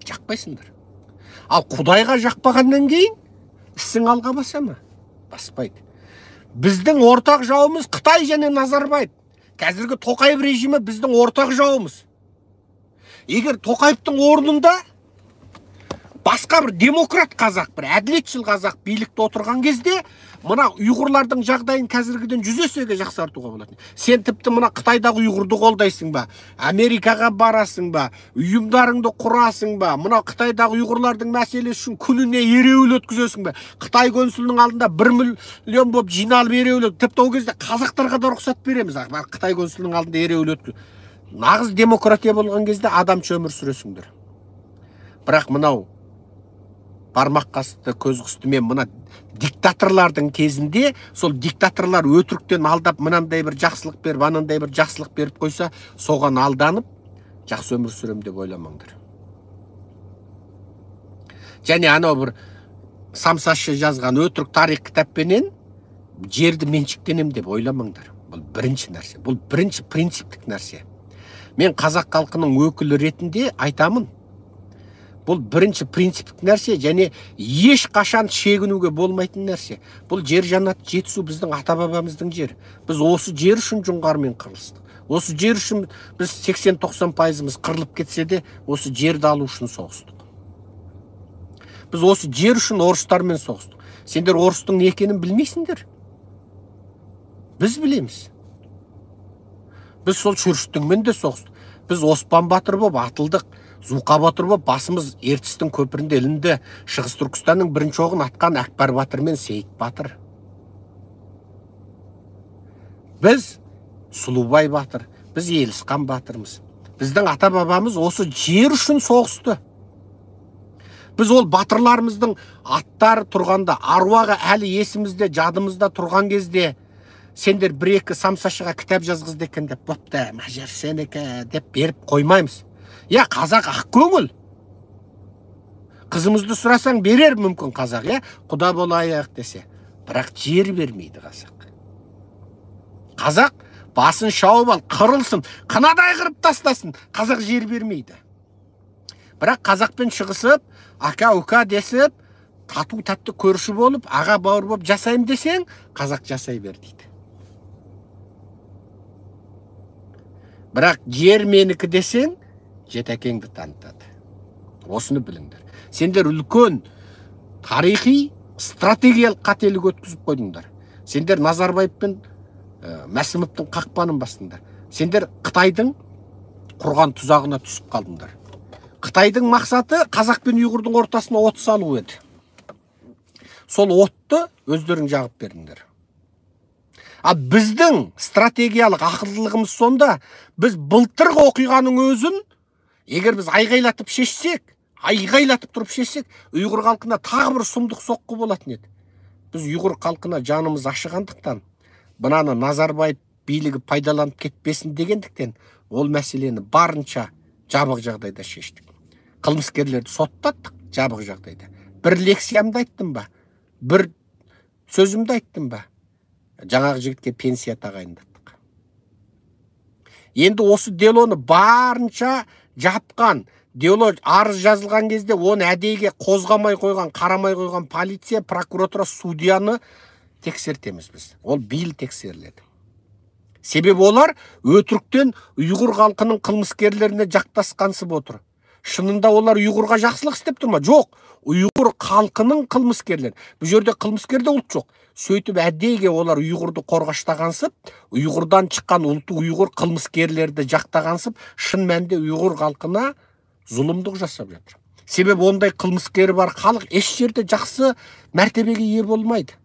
Жақпайсыңдар. Ал Құдайға жақпағаннан кейін ісің алға баса ма? Баспайды. Біздің ортақ жауымыз Қытай және Назарбаев. Қазіргі Тоқаев режимі біздің ортақ жауымыз. Егер Тоқаевтың орнында басқа бір демократ қазақ, бір әділетшіл қазақ билікте отырған кезде, мына ұйғырлардың жағдайын қазіргіден 100 есеге жақсартуға болатын. Сен тіпті мына Қытайдағы ұйғырды қолдайсың ба, Америкаға барасың ба, ұйымдарыңды құрасың ба, мына Қытайдағы ұйғырлардың мәселесі үшін күніне ереуіл өткізесің бе, Қытай консулының алдында 1 миллион болып жиналып ереуіл, тіпті ол кезде қазақтарға да рұқсат береміз, Қытай консулының алдында ереуіл өткіз. Нағыз демократия болған кезде адамша өмір сүресіңдер. Бірақ мынау бармақ қасты, көз қыстымен мына диктаторлардың кезінде сол диктаторлар өтіріктен алдап мынандай бір жақсылық беріп, анандай бір жақсылық беріп қойса, соған алданып жақсы өмір сүрем деп ойламаңдар. Және анау бір самсашы жазған өтірік тарих кітаппенен жерді меншіктенем деп ойламаңдар. Бұл бірінші нәрсе, бұл бірінші принциптік нәрсе. Мен қазақ халқының өкілі ретінде айтамын. Бұл бірінші принциптік нәрсе және ешқашан шегінуге болмайтын нәрсе. Бұл жер жаннат Жетісу біздің ата-бабамыздың жері. Біз осы жер үшін жоңғармен қырылыстық. Осы жер үшін біз 80-90% қырылып кетсе де, осы жерді алу үшін соғыстық. Біз осы жер үшін орыстармен соғыстық. Сендер орыстың не екенін білмейсіңдер. Біз білеміз. Біз сол шүршіттіңмен де соғыстық. Біз Оспан батыр болып атылдық. Зуқа батыр болып басымыз Ертістің көпірінде ілінді. Шығыс Түркістанның бірінші оғын атқан Әкбар батыр мен Сейіт батыр. Біз Сұлубай батыр, біз Елісқан батырмыз. Біздің ата-бабамыз осы жер үшін соғысты. Біз ол батырларымыздың аттары тұрғанда, аруағы әлі есімізде, жадымызда тұрған кезде сендер бір-екі самсашыға кітап жазғызды екен деп, бопты, мажер сенікі деп беріп қоймаймыз. Я, қазақ ақ көңіл. Қызымызды сұрасаң берер мүмкін қазақ, я, құда болайық десе. Бірақ жер бермейді қазақ. Қазақ басын шауып ал, қырылсын, қынадай қырып тастасын, қазақ жер бермейді. Бірақ қазақпен шығысып, ака-ука десіп, тату тәтті көрші болып, аға бауыр болып жасайым десең, қазақ жасай бер дейді. Бірақ жер менікі десең, жетекеңді танытады. Осыны біліңдер. Сендер үлкен тарихи, стратегиялық қателік өткізіп қойдыңдар. Сендер Назарбаев пен Мәсімовтің қақпанын бастыңдар. Сендер Қытайдың құрған тұзағына түсіп қалдыңдар. Қытайдың мақсаты қазақ пен ұйғырдың ортасына от салу еді. Сол отты өздерің жағып бердіңдер. А біздің стратегиялық ақылдылығымыз сонда, біз былтырғы оқиғаның өзін егер біз айғайлатып шешсек, Айғайлатып тұрып шешсек, ұйғыр халқына тағы бір сұмдық соққы болатын еді. Біз ұйғыр халқына жанымыз ашығандықтан, мынаны Назарбаев билігі пайдаланып кетпесін дегендіктен, ол мәселені барынша жабық жағдайда шештік. Қылмыскерлерді соттаттық жабық жағдайда. Бір лекциямды айттым ба? Бір сөзімді айттым ба? Жаңағы жігітке пенсия тағайындаттық. Енді осы делоны барынша жапқан, дело арыз жазылған кезде оны әдейіге қозғамай қойған, қарамай қойған полиция, прокуратура, судьяны тексертеміз біз. Ол биыл тексеріледі. Себебі олар өтіріктен ұйғыр халқының қылмыскерлеріне жақтасқансып отыр. Шынында олар ұйғырға жақсылық істеп тұр ма? Жоқ, ұйғыр халқының қылмыскерлері. Бұл жерде қылмыскерде ұлт жоқ. Сөйтіп әдейіге олар ұйғырды қорғаштағансып, ұйғырдан шыққан ұлты ұйғыр қылмыскерлерді жақтағансып, шын мәнінде ұйғыр халқына зұлымдық жасап жатыр. Себебі ондай қылмыскері бар халық еш жерде жақсы мәртебеге ие болмайды.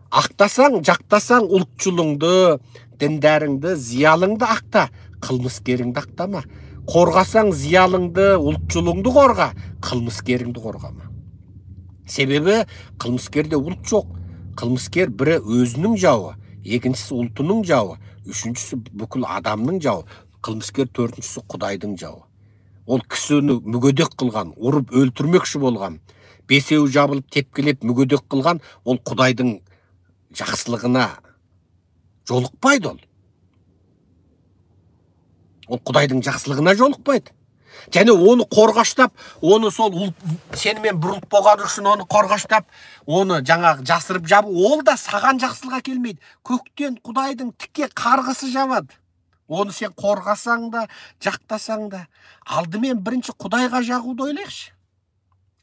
Ақтасаң, жақтасаң ұлтшылыңды, діндәріңді, зиялыңды ақта, қылмыскеріңді ақтама. Қорғасаң зиялыңды, ұлтшылыңды қорға, қылмыскеріңді қорғама. Себебі қылмыскерде ұлт жоқ. Қылмыскер бірі өзінің жауы, екіншісі ұлтының жауы, үшіншісі бүкіл адамның жауы, қылмыскер төртіншісі Құдайдың жауы. Ол кісіні мүгедек қылған, ұрып өлтірмекші болған, бесеуі жабылып тепкілеп мүгедек қылған, ол Құдайдың жақсылығына жолықпайды ол. Ол Құдайдың жақсылығына жолықпайды. Және оны қорғаштап, оны сол сенімен бір ұлт болғаны үшін оны қорғаштап, оны жаңағы жасырып жабу, ол да саған жақсылық әкелмейді. Көктен Құдайдың тіке қарғысы жабады. Оны сен қорғасаң да, жақтасаң да, алдымен бірінші Құдайға жағуды ойлайықшы.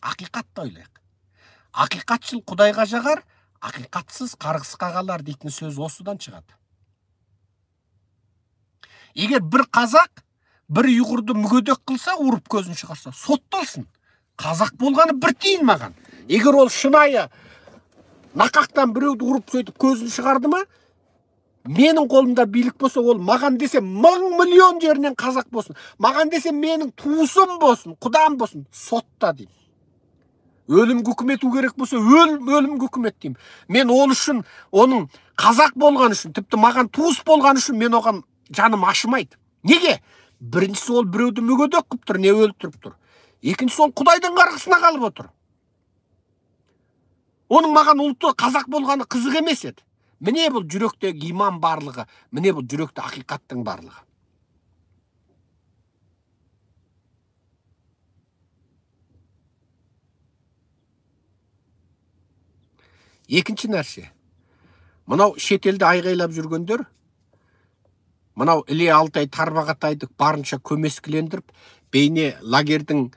Ақиқатты ойлайық. Ақиқатшыл Құдайға жағар, ақиқатсыз қарғысқа қалар дейтін сөз осыдан шығады. Егер бір қазақ бір ұйғырды мүгедек қылса, ұрып көзін шығарса, сотталсын. Қазақ болғаны бір тиын маған. Егер ол шынайы нақақтан біреуді ұрып сөйтіп көзін шығарды ма, менің қолымда билік болса, ол маған десе 1000 миллион жерінен қазақ болсын, маған десе менің туысым болсын, құдам болсын, сотта деймін. Өлімге үкім ету керек болса, өлімге үкім ет деймін. Мен ол үшін, оның қазақ болған үшін, тіпті маған туыс болған үшін мен оған жаным ашымайды. Неге? Біріншісі ол біреуді мүгедек қылып тұр, не өлтіріп тұр. Екіншісі ол Құдайдың қарғысына қалып отыр. Оның маған ұлты қазақ болғаны қызық емес еді. Міне бұл жүректегі иман барлығы, міне бұл жүректі ақиқаттың барлығы. Екінші нәрсе. Мынау шетелде айғайлап жүргендер, мынау Іле Алтай Тарбағатайды барынша көмескілендіріп, бейне лагердің,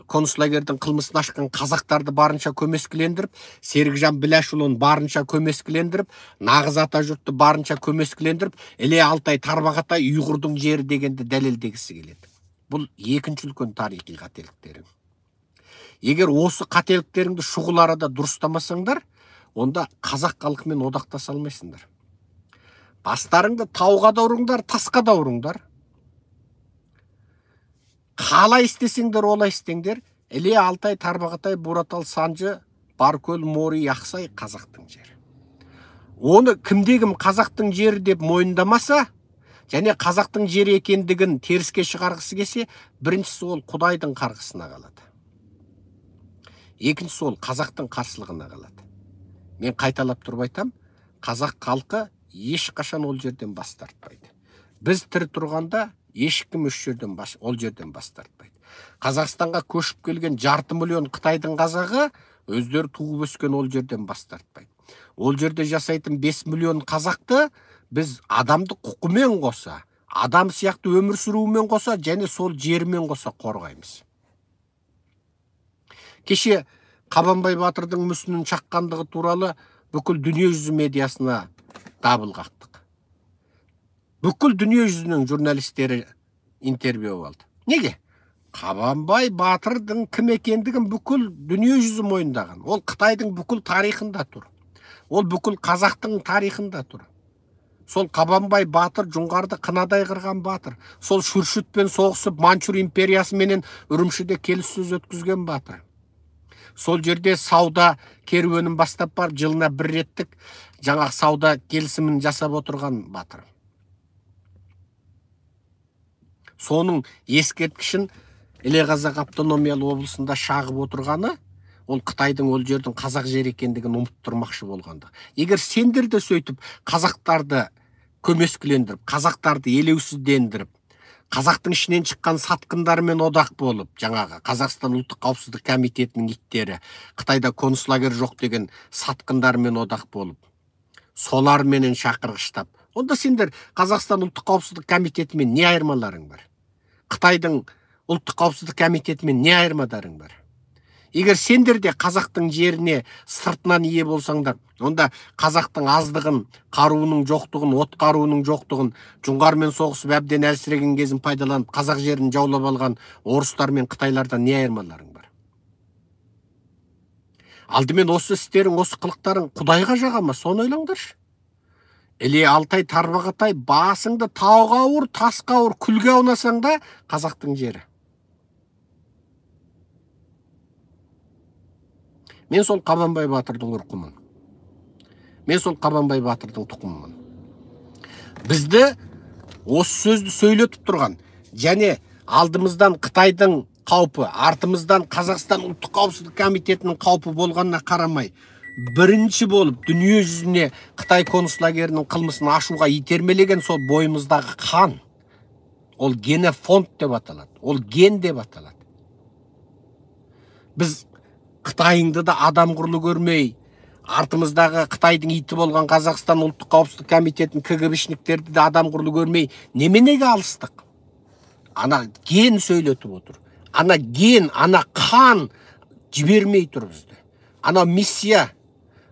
концлагердің қылмысын ашқан қазақтарды барынша көмескілендіріп, Серікжан Біләшұлын барынша көмескілендіріп, нағыз атажұртты барынша көмескілендіріп, Іле Алтай Тарбағатай ұйғырдың жері дегенді дәлелдегісі келеді. Бұл екінші үлкен тарихи қателіктерің. Егер осы қателіктеріңді шұғыл арада дұрыстамасаңдар, онда қазақ халқымен одақтаса алмайсыңдар. Бастарыңды тауға да ұрыңдар, тасқа да ұрыңдар. Қалай істесеңдер, олай істеңдер. Іле Алтай, Тарбағатай, Буратал, Санжы, Баркөл, Мори, Ақсай қазақтың жері. Оны кімде-кім қазақтың жері деп мойындамаса, және қазақтың жері екендігін теріске шығарғысы келсе, біріншісі ол Құдайдың қарғысына қалады. Екіншісі ол қазақтың қарсылығына қалады. Мен қайталап тұрып айтам, қазақ халқы ешқашан ол жерден бас тартпайды. Біз тірі тұрғанда ешкім ол жерден бас тартпайды. Қазақстанға көшіп келген 2,5 миллион Қытайдың қазағы өздері туып өскен ол жерден бас тартпайды. Ол жерде жасайтын 5 миллион қазақты біз адамдық құқымен қоса, адам сияқты өмір сүруімен қоса, және сол жерімен қоса қорғаймыз. Кеше Қабанбай батырдың мүсінін шаққандығы туралы бүкіл дүниежүзі медиасына дабыл қақтық. Бүкіл дүниежүзінің журналистері интервью алды. Неге? Қабанбай батырдың кім екендігін бүкіл дүниежүзі мойындаған. Ол Қытайдың бүкіл тарихында тұр. Ол бүкіл қазақтың тарихында тұр. Сол Қабанбай батыр жоңғарды қынадай қырған батыр. Сол Шүршітпен соғысып Манчжур империясыменен Үрімшіде келіссөз өткізген батыр. Сол жерде сауда керуенін бастап барып, жылына бір реттік жаңағы сауда келісімін жасап отырған батыр. Соның ескерткішін Іле Қазақ автономиялы облысында шағып отырғаны, ол Қытайдың ол жердің қазақ жері екендігін ұмыттырмақшы болғандық. Егер сендер де сөйтіп қазақтарды көмескілендіріп, қазақтарды елеусіздендіріп, қазақтың ішінен шыққан сатқындармен одақ болып, жаңағы Қазақстан ұлттық қауіпсіздік комитетінің иттері, Қытайда концлагерь жоқ деген сатқындармен одақ болып, соларменен шақырғыштап, онда сендер Қазақстан ұлттық қауіпсіздік комитетімен не айырмаларың бар? Қытайдың ұлттық қауіпсіздік комитетімен не айырмаларың бар? Егер сендер де қазақтың жеріне сыртынан ие болсаңдар, онда қазақтың аздығын, қаруының жоқтығын, от қаруының жоқтығын, жоңғармен соғысып әбден әлсіреген кезін пайдаланып, қазақ жерін жаулап алған орыстар мен қытайлардан не айырмаларың бар? Алдымен осы істерің, осы қылықтарың Құдайға жаға ма? Соны ойлаңдаршы. Іле Алтай, Тарбағатай, басыңды тауға ауыр, тасқа ауыр, күлге аунасаң да қазақтың жері. Мен сол Қабанбай батырдың ұрқымын. Мен сол Қабанбай батырдың тұқымымын. Бізді осы сөзді сөйлетіп тұрған, және алдымыздан Қытайдың қаупі, артымыздан Қазақстан ұлттық қауіпсіздік комитетінің қаупі болғанына қарамай, бірінші болып дүние жүзіне Қытай концлагерінің қылмысын ашуға итермелеген сол бойымыздағы қан. Ол генофонд деп аталады, ол ген деп аталады. Біз Қытайыңды да адам құрлы көрмей, артымыздағы Қытайдың иті болған Қазақстан ұлттық қауіпсіздік комитетінің КГБшниктерді де адам құрлы көрмей, неменеге алыстық? Ана ген сөйлетіп отыр. Ана ген, ана қан жібермей тұр бізді. Ана миссия,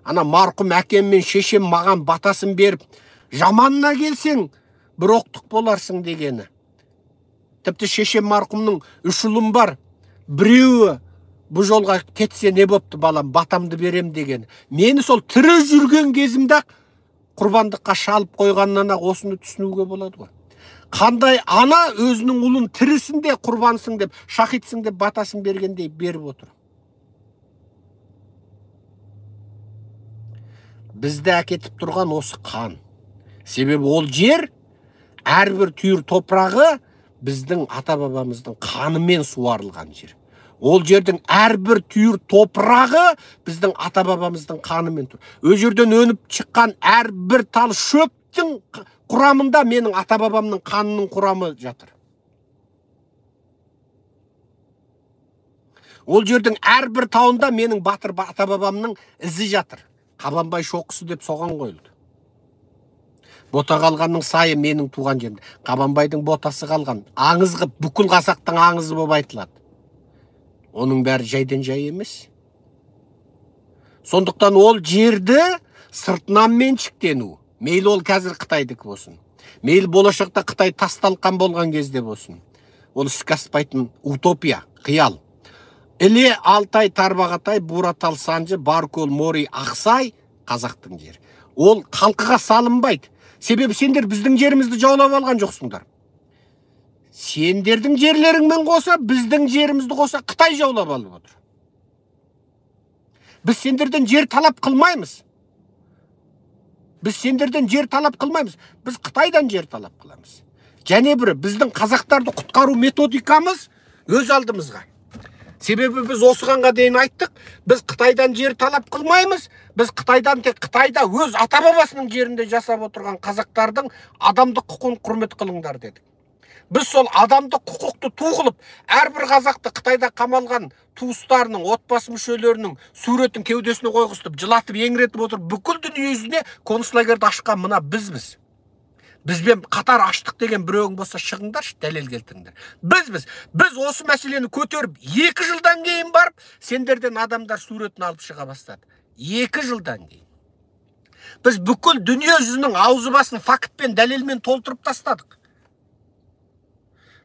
ана марқұм әкем мен шешем маған батасын беріп, жаманына келсең, бір оқтық боларсың дегені. Тіпті шешем марқұмның үш ұлым бар, біреуі бұл жолға кетсе не бопты балам, батамды берем деген. Мені сол тірі жүрген кезімде-ақ құрбандыққа шалып қойғаннан-ақ осыны түсінуге болады ғой. Қандай ана өзінің ұлын тірісінде құрбансың деп, шахидсың деп батасын бергендей беріп отыр. Бізді әкетіп тұрған осы қан. Себебі ол жер, әрбір түйір топырағы біздің ата-бабамыздың қанымен суарылған жер. Ол жердің әрбір түйір топырағы біздің ата-бабамыздың қанымен тұр. Ол жерден өніп шыққан әрбір тал шөптің құрамында менің ата-бабамның қанының құрамы жатыр. Ол жердің әрбір тауында менің батыр ата-бабамның ізі жатыр. Қабанбай шоқысы деп соған қойылды. Бота қалғанның сайы менің туған жерімде. Қабанбайдың ботасы қалған. Аңыз қып, бүкіл қазақтың аңызы болып айтылады. Оның бәрі жайдан жай емес. Сондықтан ол жерді сыртынан меншіктену, мейлі ол қазір Қытайдікі болсын, мейлі болашақта Қытай тас-талқан болған кезде болсын, ол іске аспайтын утопия, қиял. Іле Алтай, Тарбағатай, Буратал, Санжы, Баркөл, Мори, Ақсай қазақтың жері. Ол халқыға салынбайды. Себебі сендер біздің жерімізді жаулап алған жоқсыңдар. Сендердің жерлеріңмен қоса, біздің жерімізді қоса Қытай жаулап алып отыр. Біз сендерден жер талап қылмаймыз. Біз сендерден жер талап қылмаймыз. Біз Қытайдан жер талап қыламыз. Және бір біздің қазақтарды құтқару методикамыз өз алдымызға. Себебі біз осығанға дейін айттық, біз Қытайдан жер талап қылмаймыз. Біз Қытайдан тек Қытайда өз ата-бабасының жерінде жасап отырған қазақтардың адамдық құқығын құрмет қылыңдар дедік. Біз сол адамдық құқықты ту қылып, әрбір қазақты Қытайда қамалған туыстарының, отбасы мүшелерінің суретін кеудесіне қойғызып, жылатып, еңіретіп отырып, бүкіл дүние жүзіне концлагерді ашқан мына бізбіз. Бізбен қатар аштық деген біреуің болса шығыңдаршы, дәлел келтіріңдер. Бізбіз. Біз осы мәселені көтеріп, 2 жылдан кейін барып, сендерден адамдар суретін алып шыға бастады. 2 жылдан кейін. Біз бүкіл дүние жүзінің аузы басын фактпен, дәлелмен толтырып тастадық.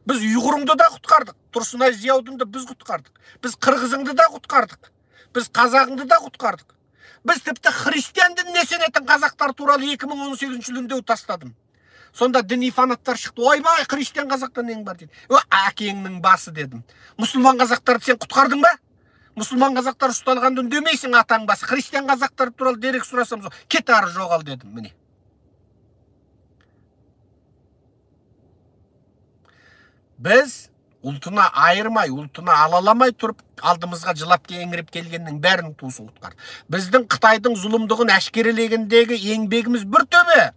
Біз ұйғырыңды да құтқардық, Тұрсынай Зияудынды біз құтқардық. Біз қырғызыңды да құтқардық. Біз қазағыңды да құтқардық. Біз тіпті христиан дініне сенетін қазақтар туралы 2018 жылы үндеу тастадым. Сонда діни фанаттар шықты. Ойбай, христиан қазақтан нең бар дейді. О, әкеңнің басы дедім. Мұсылман қазақтарды сен құтқардың ба? Мұсылман қазақтар ұсталғанды үндемейсің, атаң басы. Христиан қазақтар туралы дерек сұрасам, кет ары жоғал дедім. Міне. Біз ұлтына айырмай, ұлтына алаламай тұрып, алдымызға жылап еңіреп келгеннің бәрін туысын құтқарды. Біздің Қытайдың зұлымдығын әшкерелегендегі еңбегіміз бір төбе.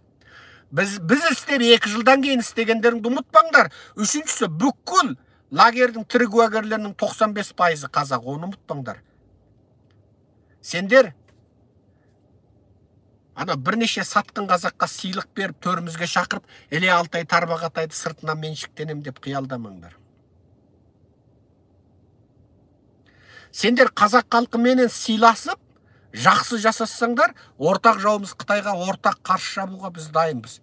Біз істеп 2 жылдан кейін істегендеріңді ұмытпаңдар. Үшіншісі, бүкіл лагердің тірі куәгерлерінің 95% қазақ, оны ұмытпаңдар. Сендер ана бірнеше сатқын қазаққа сыйлық беріп, төрімізге шақырып, Іле Алтай Тарбағатайды сыртынан меншіктенем деп қиялдамаңдар. Сендер қазақ халқыменен сыйласып, жақсы жасассаңдар, ортақ жауымыз Қытайға ортақ қарсы шабуға біз дайынбыз.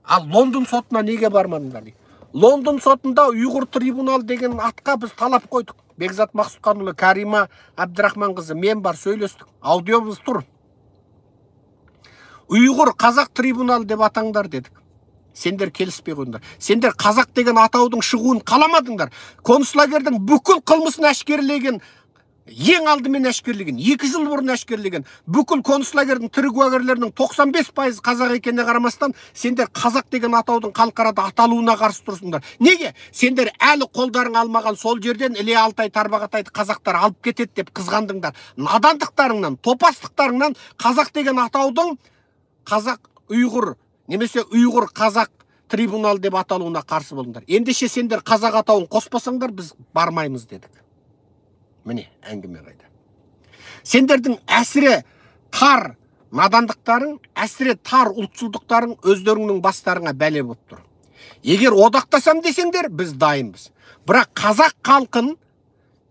Ал Лондон сотына неге бармадыңдар дейді. Лондон сотында ұйғыр трибунал деген атқа біз талап қойдық. Бекзат Мақсұтқанұлы, Карима Әбдірахманқызы, мен бар сөйлестік. Аудиомыз тұр. Ұйғыр қазақ трибунал деп атаңдар дедік. Сендер келіспей қойдыңдар. Сендер қазақ деген атаудың шығуын қаламадыңдар. Концлагердің бүкіл қылмысын әшкерелеген, ең алдымен әшкерелеген, 2 жыл бұрын әшкерелеген, бүкіл концлагердің тірі куәгерлерінің 95% қазақ екеніне қарамастан, сендер қазақ деген атаудың халықарада аталуына қарсы тұрсыңдар. Неге? Сендер әлі қолдарың алмаған сол жерден Іле Алтай Тарбағатайды қазақтар алып кетеді деп қызғандыңдар. Надандықтарыңнан, топастықтарыңнан қазақ деген атаудың қазақ ұйғыр немесе ұйғыр қазақ трибунал деп аталуына қарсы болдыңдар. Ендеше сендер қазақ атауын қоспасаңдар, біз бармаймыз дедік. Міне, әңгіме қайда. Сендердің әсіре тар надандықтарың, әсіре тар ұлтшылдықтарың өздеріңнің бастарыңа бәле болып тұр. Егер одақтасам десеңдер, біз дайынбыз. Бірақ қазақ халқын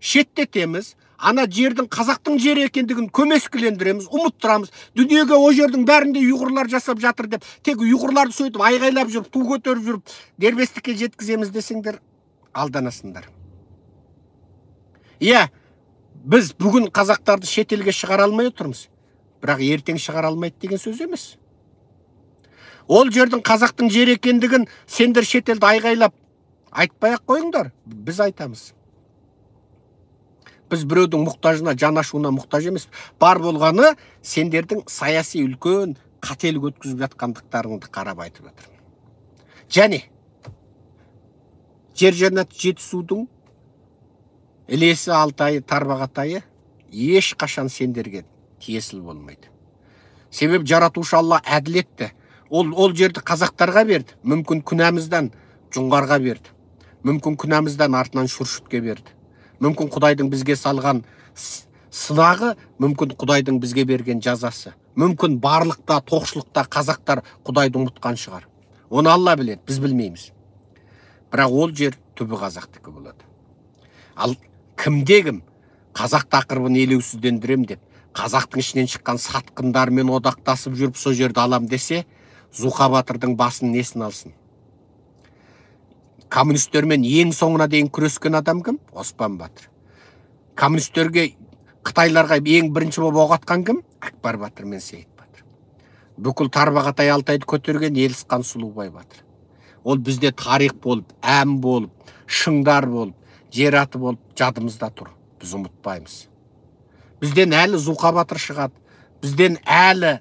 шеттетеміз, ана жердің қазақтың жері екендігін көмескілендіреміз, ұмыттырамыз. Дүниеге о жердің бәрінде ұйғырлар жасап жатыр деп, тек ұйғырларды сөйтіп айғайлап жүріп, ту көтеріп жүріп, дербестікке жеткіземіз десеңдер, алданасыңдар. Иә, біз бүгін қазақтарды шетелге шығара алмай отырмыз, бірақ ертең шығара алмайды деген сөз емес. Ол жердің қазақтың жері екендігін сендер шетелді айғайлап айтпай-ақ қойыңдар, біз айтамыз. Біз біреудің мұқтажына, жан ашуына мұқтаж емес. Бар болғаны сендердің саяси үлкен қателік өткізіп жатқандықтарыңды қарап айтып жатырмын. Және жер жәннат Жетісудың Ілесі Алтайы, Тарбағатайы ешқашан сендерге тиесілі болмайды. Себеп жаратушы Алла әділетті. Ол жерді қазақтарға берді. Мүмкін күнәмізден жоңғарға берді. Мүмкін күнәмізден артынан Шүршітке берді. Мүмкін Құдайдың бізге салған сынағы, мүмкін Құдайдың бізге берген жазасы. Мүмкін барлықта, тоқшылықта қазақтар Құдайды ұмытқан шығар. Оны Алла біледі, біз білмейміз. Бірақ ол жер түбі қазақтікі болады. Ал кімде-кім қазақ тақырыбын елеусіздендірем деп, қазақтың ішінен шыққан сатқындармен одақтасып жүріп сол жерді алам десе, Зуқа батырдың басын несін алсын? Коммунистермен ең соңына дейін күрескен адам кім? Оспан батыр. Коммунистерге, қытайларға ең бірінші болып оқ атқан кім? Әкбар батыр мен Сейіт батыр. Бүкіл Тарбағатай Алтайды көтерген Елісқан Сұлубай батыр. Ол бізде тарих болып, ән болып, шыңдар болып, жер аты болып жадымызда тұр. Біз ұмытпаймыз. Бізден әлі Зуқа батыр шығады, бізден әлі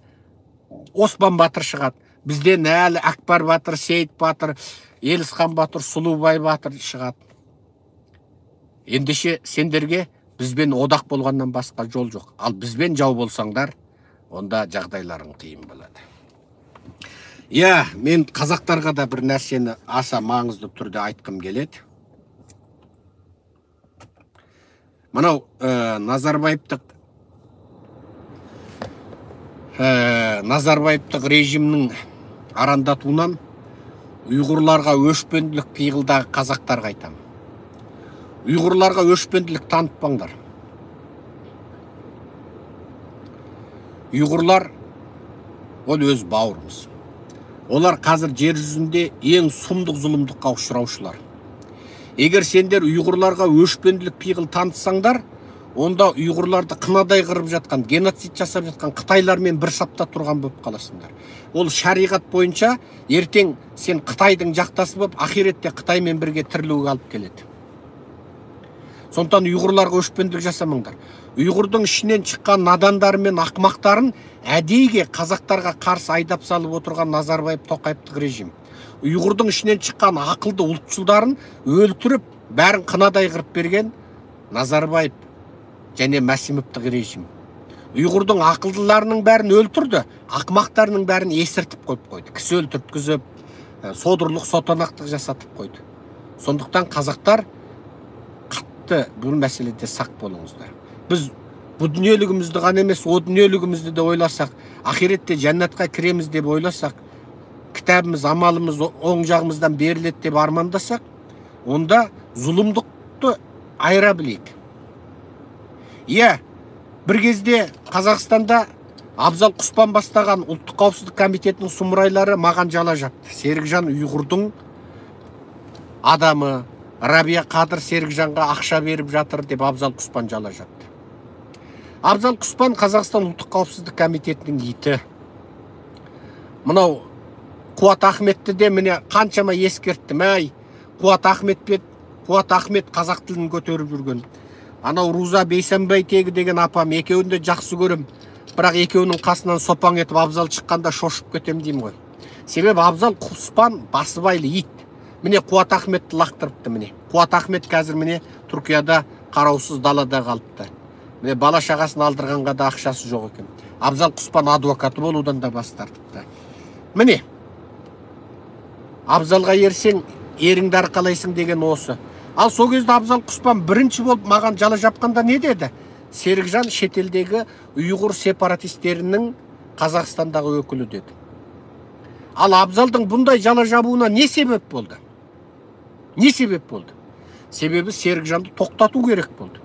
Оспан батыр шығады, бізден әлі Әкбар батыр, Сейіт батыр, Елісқан батыр, Сұлубай батыр шығады. Ендеше сендерге бізбен одақ болғаннан басқа жол жоқ. Ал бізбен жау болсаңдар, онда жағдайларың қиын болады. Иә, мен қазақтарға да бір нәрсені аса маңызды түрде айтқым келеді. Мынау Назарбаевтық режимнің арандатуынан ұйғырларға өшпенділік пиғылдағы қазақтарға айтамын. Ұйғырларға өшпенділік танытпаңдар. Ұйғырлар ол өз бауырымыз. Олар қазір жер жүзінде ең сұмдық зұлымдыққа ұшыраушылар. Егер сендер ұйғырларға өшпенділік пиғыл танытсаңдар, онда ұйғырларды қынадай қырып жатқан, геноцид жасап жатқан қытайлармен бір сапта тұрған болып қаласыңдар. Ол шариғат бойынша ертең сен Қытайдың жақтасы болып, ақиретте Қытаймен бірге тірілуге алып келеді. Сондықтан ұйғырларға өшпенділік жасамаңдар. Ұйғырдың ішінен шыққан надандары мен ақмақтарын әдейіге қазақтарға қарсы айдап салып отырған Назарбаев Тоқаевтық режим. Ұйғырдың ішінен шыққан ақылды ұлтшылдарын өлтіріп, бәрін қынадай қырып берген Назарбаев және Мәсімовтік режим. Ұйғырдың ақылдыларының бәрін өлтірді, ақмақтарының бәрін есіртіп қойып қойды. Кісі өлтірткізіп, содырлық, сотанақтық жасатып қойды. Сондықтан қазақтар қатты бұл мәселеде сақ болыңыздар. Біз бұл дүниелігімізді ғана емес, о дүниелігімізді де ойласақ, ақиретте жәннатқа кіреміз деп ойласақ, кітабымыз, амалымыз оң жағымыздан беріледі деп армандасақ, онда зұлымдықты айыра білейік. Иә, бір кезде Қазақстанда Абзал Құспан бастаған Ұлттық қауіпсіздік комитетінің сұмырайлары маған жала жапты. Серікжан ұйғырдың адамы, Рабия Қадыр Серікжанға ақша беріп жатыр деп Абзал Құспан жала жапты. Абзал Құспан Қазақстан Ұлттық қауіпсіздік комитетінің иті. Мынау Қуат Ахметті де міне қаншама ескерттім. Әй, Қуат Ахмет қазақ тілін көтеріп жүрген. Анау Руза Бейсенбай тегі деген апам, екеуін де жақсы көрем. Бірақ екеуінің қасынан сопаң етіп Абзал шыққанда шошып кетем деймін ғой. Себебі Абзал Құспан басыбайлы ит. Міне Қуат Ахметті лақтырыпты міне. Қуат Ахмет қазір міне Түркияда қараусыз далада қалыпты. Міне бала шағасын алдырғанға да ақшасы жоқ екен. Абзал Құспан адвокаты болудан да бас тартыпты. Міне Абзалға ерсең, еріңді арқалайсың деген осы. Ал сол кезде Абзал Құспан бірінші болып маған жала жапқанда не деді? Серікжан шетелдегі ұйғыр сепаратистерінің Қазақстандағы өкілі деді. Ал Абзалдың бұндай жала жабуына не себеп болды? Не себеп болды? Себебі Серікжанды тоқтату керек болды.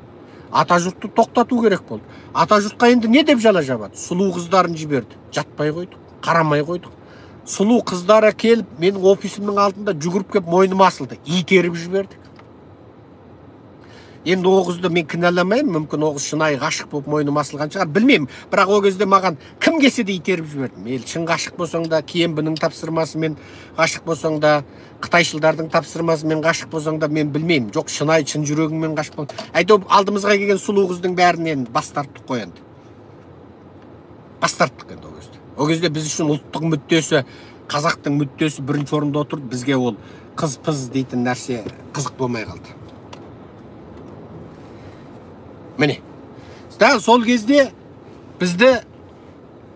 Атажұртты тоқтату керек болды. Атажұртқа енді не деп жала жабады? Сұлу қыздарын жіберді. Жатпай қойдық, қарамай қойдық. Сұлу қыздары келіп, менің офисімнің алдында жүгіріп келіп мойныма асылды. Итеріп жібердік. Енді о қызды мен кінәламаймын, мүмкін о қыз шынайы ғашық болып мойныма асылған шығар, білмеймін. Бірақ о кезде маған кім келсе де итеріп жібердім. Мейлі шын ғашық болсаң да, КНБ-ның тапсырмасымен ғашық болсаң да, қытайшылдардың тапсырмасымен ғашық болсаң да, мен білмеймін. Жоқ, шынайы шын жүрегіңмен ғашық бол. Әйтеуір алдымызға келген сұлу қыздың бәрінен бас тарттық қой енді. Бас тарттық енді о кезде. О кезде біз үшін ұлттық мүддесі, қазақтың мүддесі бірінші орында отырды. Бізге ол қыз-пыз дейтін нәрсе қызық болмай қалды. Міне, дәл сол кезде бізді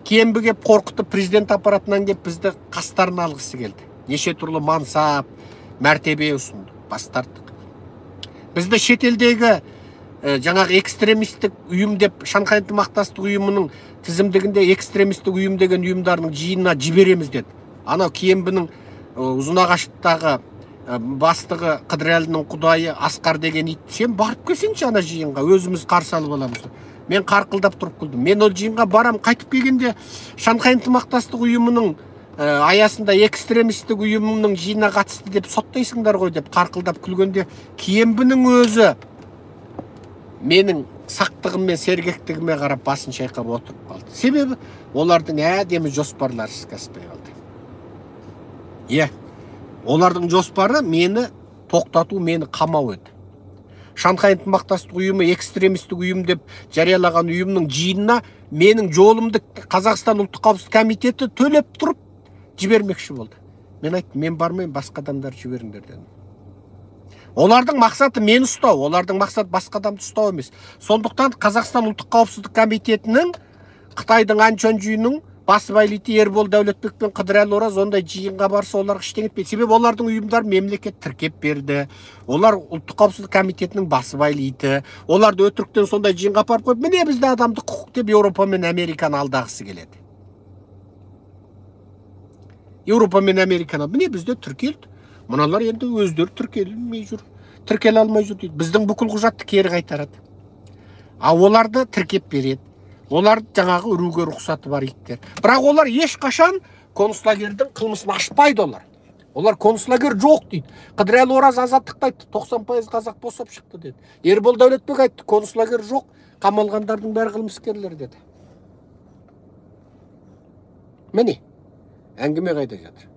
КНБ кеп қорқытып, президент аппаратынан кеп бізді қастарына алғысы келді. Неше түрлі мансап, мәртебе ұсынды, бас тарттық. Бізді шетелдегі жаңағы экстремистік ұйым деп Шанхай ынтымақтастық ұйымының тізімдігінде экстремистік ұйым деген ұйымдарының жиынына жібереміз деді. Анау КНБ-ның Ұзынағаштағы бастығы Қыдырәлінің құдайы Асқар деген ит, сен барып келсеңші ана жиынға, өзіміз қарсы алып аламыз. Мен қарқылдап тұрып күлдім. Мен ол жиынға барам, қайтып келгенде Шанхай ынтымақтастық ұйымының аясында экстремистік ұйымының жиынына қатысты деп соттайсыңдар ғой деп қарқылдап күлгенде КНБ-ның өзі менің сақтығым мен сергектігіме қарап басын шайқап отырып қалды. Себебі олардың әдемі жоспарлары іске аспай қалды. Иә, олардың жоспары мені тоқтату, мені қамау еді. Шанхай ынтымақтастық ұйымы экстремистік ұйым деп жариялаған ұйымның жиынына менің жолымды Қазақстан ұлттық қауіпсіздік комитеті төлеп тұрып жібермекші болды. Мен айттым, мен бармаймын, басқа адамдар жіберіңдер дедім. Олардың мақсаты мені ұстау, олардың мақсаты басқа адамды ұстау емес. Сондықтан Қазақстан ұлттық қауіпсіздік комитетінің Қытайдың Анчонжуының басыбайлы иті Ербол Дәулетбек пен Қыдырәлі Ораз ондай жиынға барса оларға ештеңе етпейді. Себебі олардың ұйымдары мемлекет тіркеп берді. Олар ұлттық қауіпсіздік комитетінің басыбайлы иті. Оларды өтіріктен сондай жиынға апарып қойып, міне бізде адамдық құқық деп Еуропа мен Американы алдағысы келеді. Еуропа мен Американы міне бізде тіркелді. Мыналар енді өздері тіркелмей жүр, тіркеле алмай жүр дейді. Біздің бүкіл құжатты кері қайтарады. А оларды тіркеп береді. Олар жаңағы үруге рұқсаты бар иттер. Бірақ олар ешқашан концлагердің қылмысын ашпайды олар. Олар концлагер жоқ дейді. Қыдырәлі Ораз Азаттықта айтты, 90% қазақ босап шықты деді. Ербол Дәулетбек айтты, концлагер жоқ, Қамалғандардың бәрі қылмыскерлер деді. Міне, әңгіме қайда жатыр?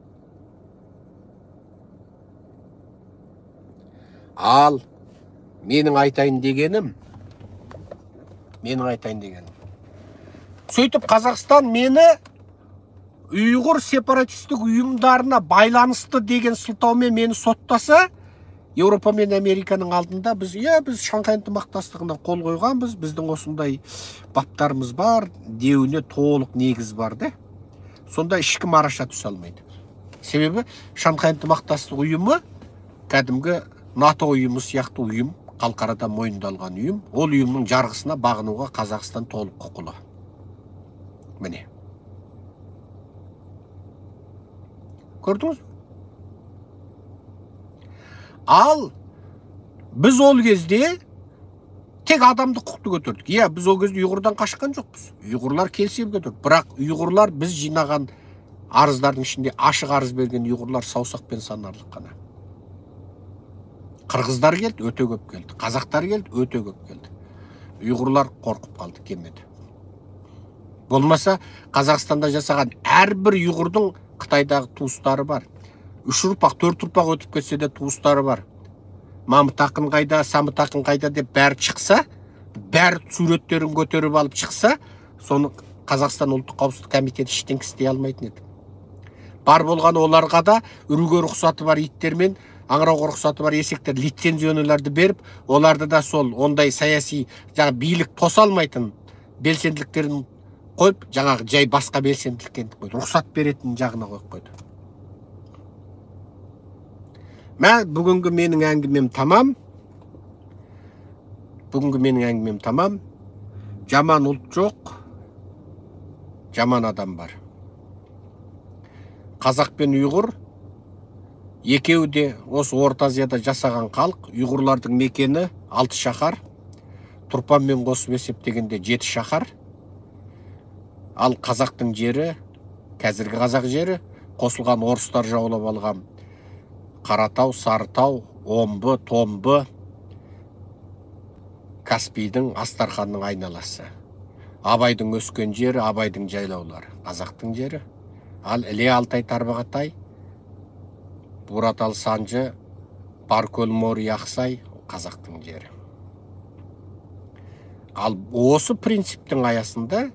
Ал менің айтайын дегенім, сөйтіп Қазақстан мені ұйғыр сепаратистік ұйымдарына байланысты деген сылтаумен мені соттаса, Еуропа мен Американың алдында біз, біз Шанхай ынтымақтастығына қол қойғанбыз, біздің осындай баптарымыз бар деуіне толық негіз бар да. Сонда ешкім араша түсе алмайды. Себебі Шанхай ынтымақтастық ұйымы кәдімгі НАТО ұйымы сияқты ұйым, халықарада мойындалған ұйым. Ол ұйымның жарғысына бағынуға Қазақстан толық құқылы. Міне. Көрдіңіз? Ал біз ол кезде тек адамдық құқықты көтердік. Иә, біз ол кезде ұйғырдан қашқан жоқпыз. Ұйғырлар келсе көтердік. Бірақ ұйғырлар біз жинаған арыздардың ішінде ашық арыз берген ұйғырлар саусақпен санарлық қана. Қырғыздар келді, өте көп келді. Қазақтар келді, өте көп келді. Ұйғырлар қорқып қалды, келмеді. Болмаса, Қазақстанда жасаған әрбір ұйғырдың Қытайдағы туыстары бар. 3 ұрпақ, 4 ұрпақ өтіп кетсе де туыстары бар. Мамыт ақын қайда, Самыт ақын қайда деп бәрі шықса, бәрі суреттерін көтеріп алып шықса, соны Қазақстан ұлттық қауіпсіздік комитеті ештеңе істей алмайтын еді. Бар болған оларға да үруге рұқсаты бар иттермен, аңырауға рұқсаты бар есектер лицензионерлерді беріп, оларды да сол ондай саяси жаңа билік тоса алмайтын белсенділіктерін қойып, жаңағы жай басқа белсенділікке қойды, рұқсат беретін жағына қойып қойды. Мә, бүгінгі менің әңгімем тамам. Бүгінгі менің әңгімем тамам. Жаман ұлт жоқ, жаман адам бар. Қазақ пен ұйғыр екеуі де осы Орта Азияда жасаған халық. Ұйғырлардың мекені 6 шаһар, Тұрпанмен қосып есептегенде 7 шаһар. Ал қазақтың жері, қазіргі қазақ жері, қосылған орыстар жаулап алған Қаратау, Сарытау, Омбы, Томбы, Каспийдің, Астарханның айналасы. Абайдың өскен жері, Абайдың жайлаулары, қазақтың жері. Ал Іле, Алтай, Тарбағатай, Буратал, Санжы, Баркөл, Мори, Ақсай қазақтың жері. Ал осы принциптің аясында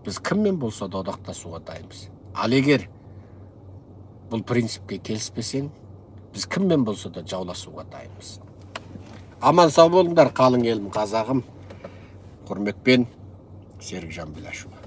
біз кіммен болса да одақтасуға дайынбыз. Ал егер бұл принципке келіспесең, біз кіммен болса да жауласуға дайынбыз. Аман сау болыңдар, қалың елім, қазағым. Құрметпен, Серікжан Біләшұлы.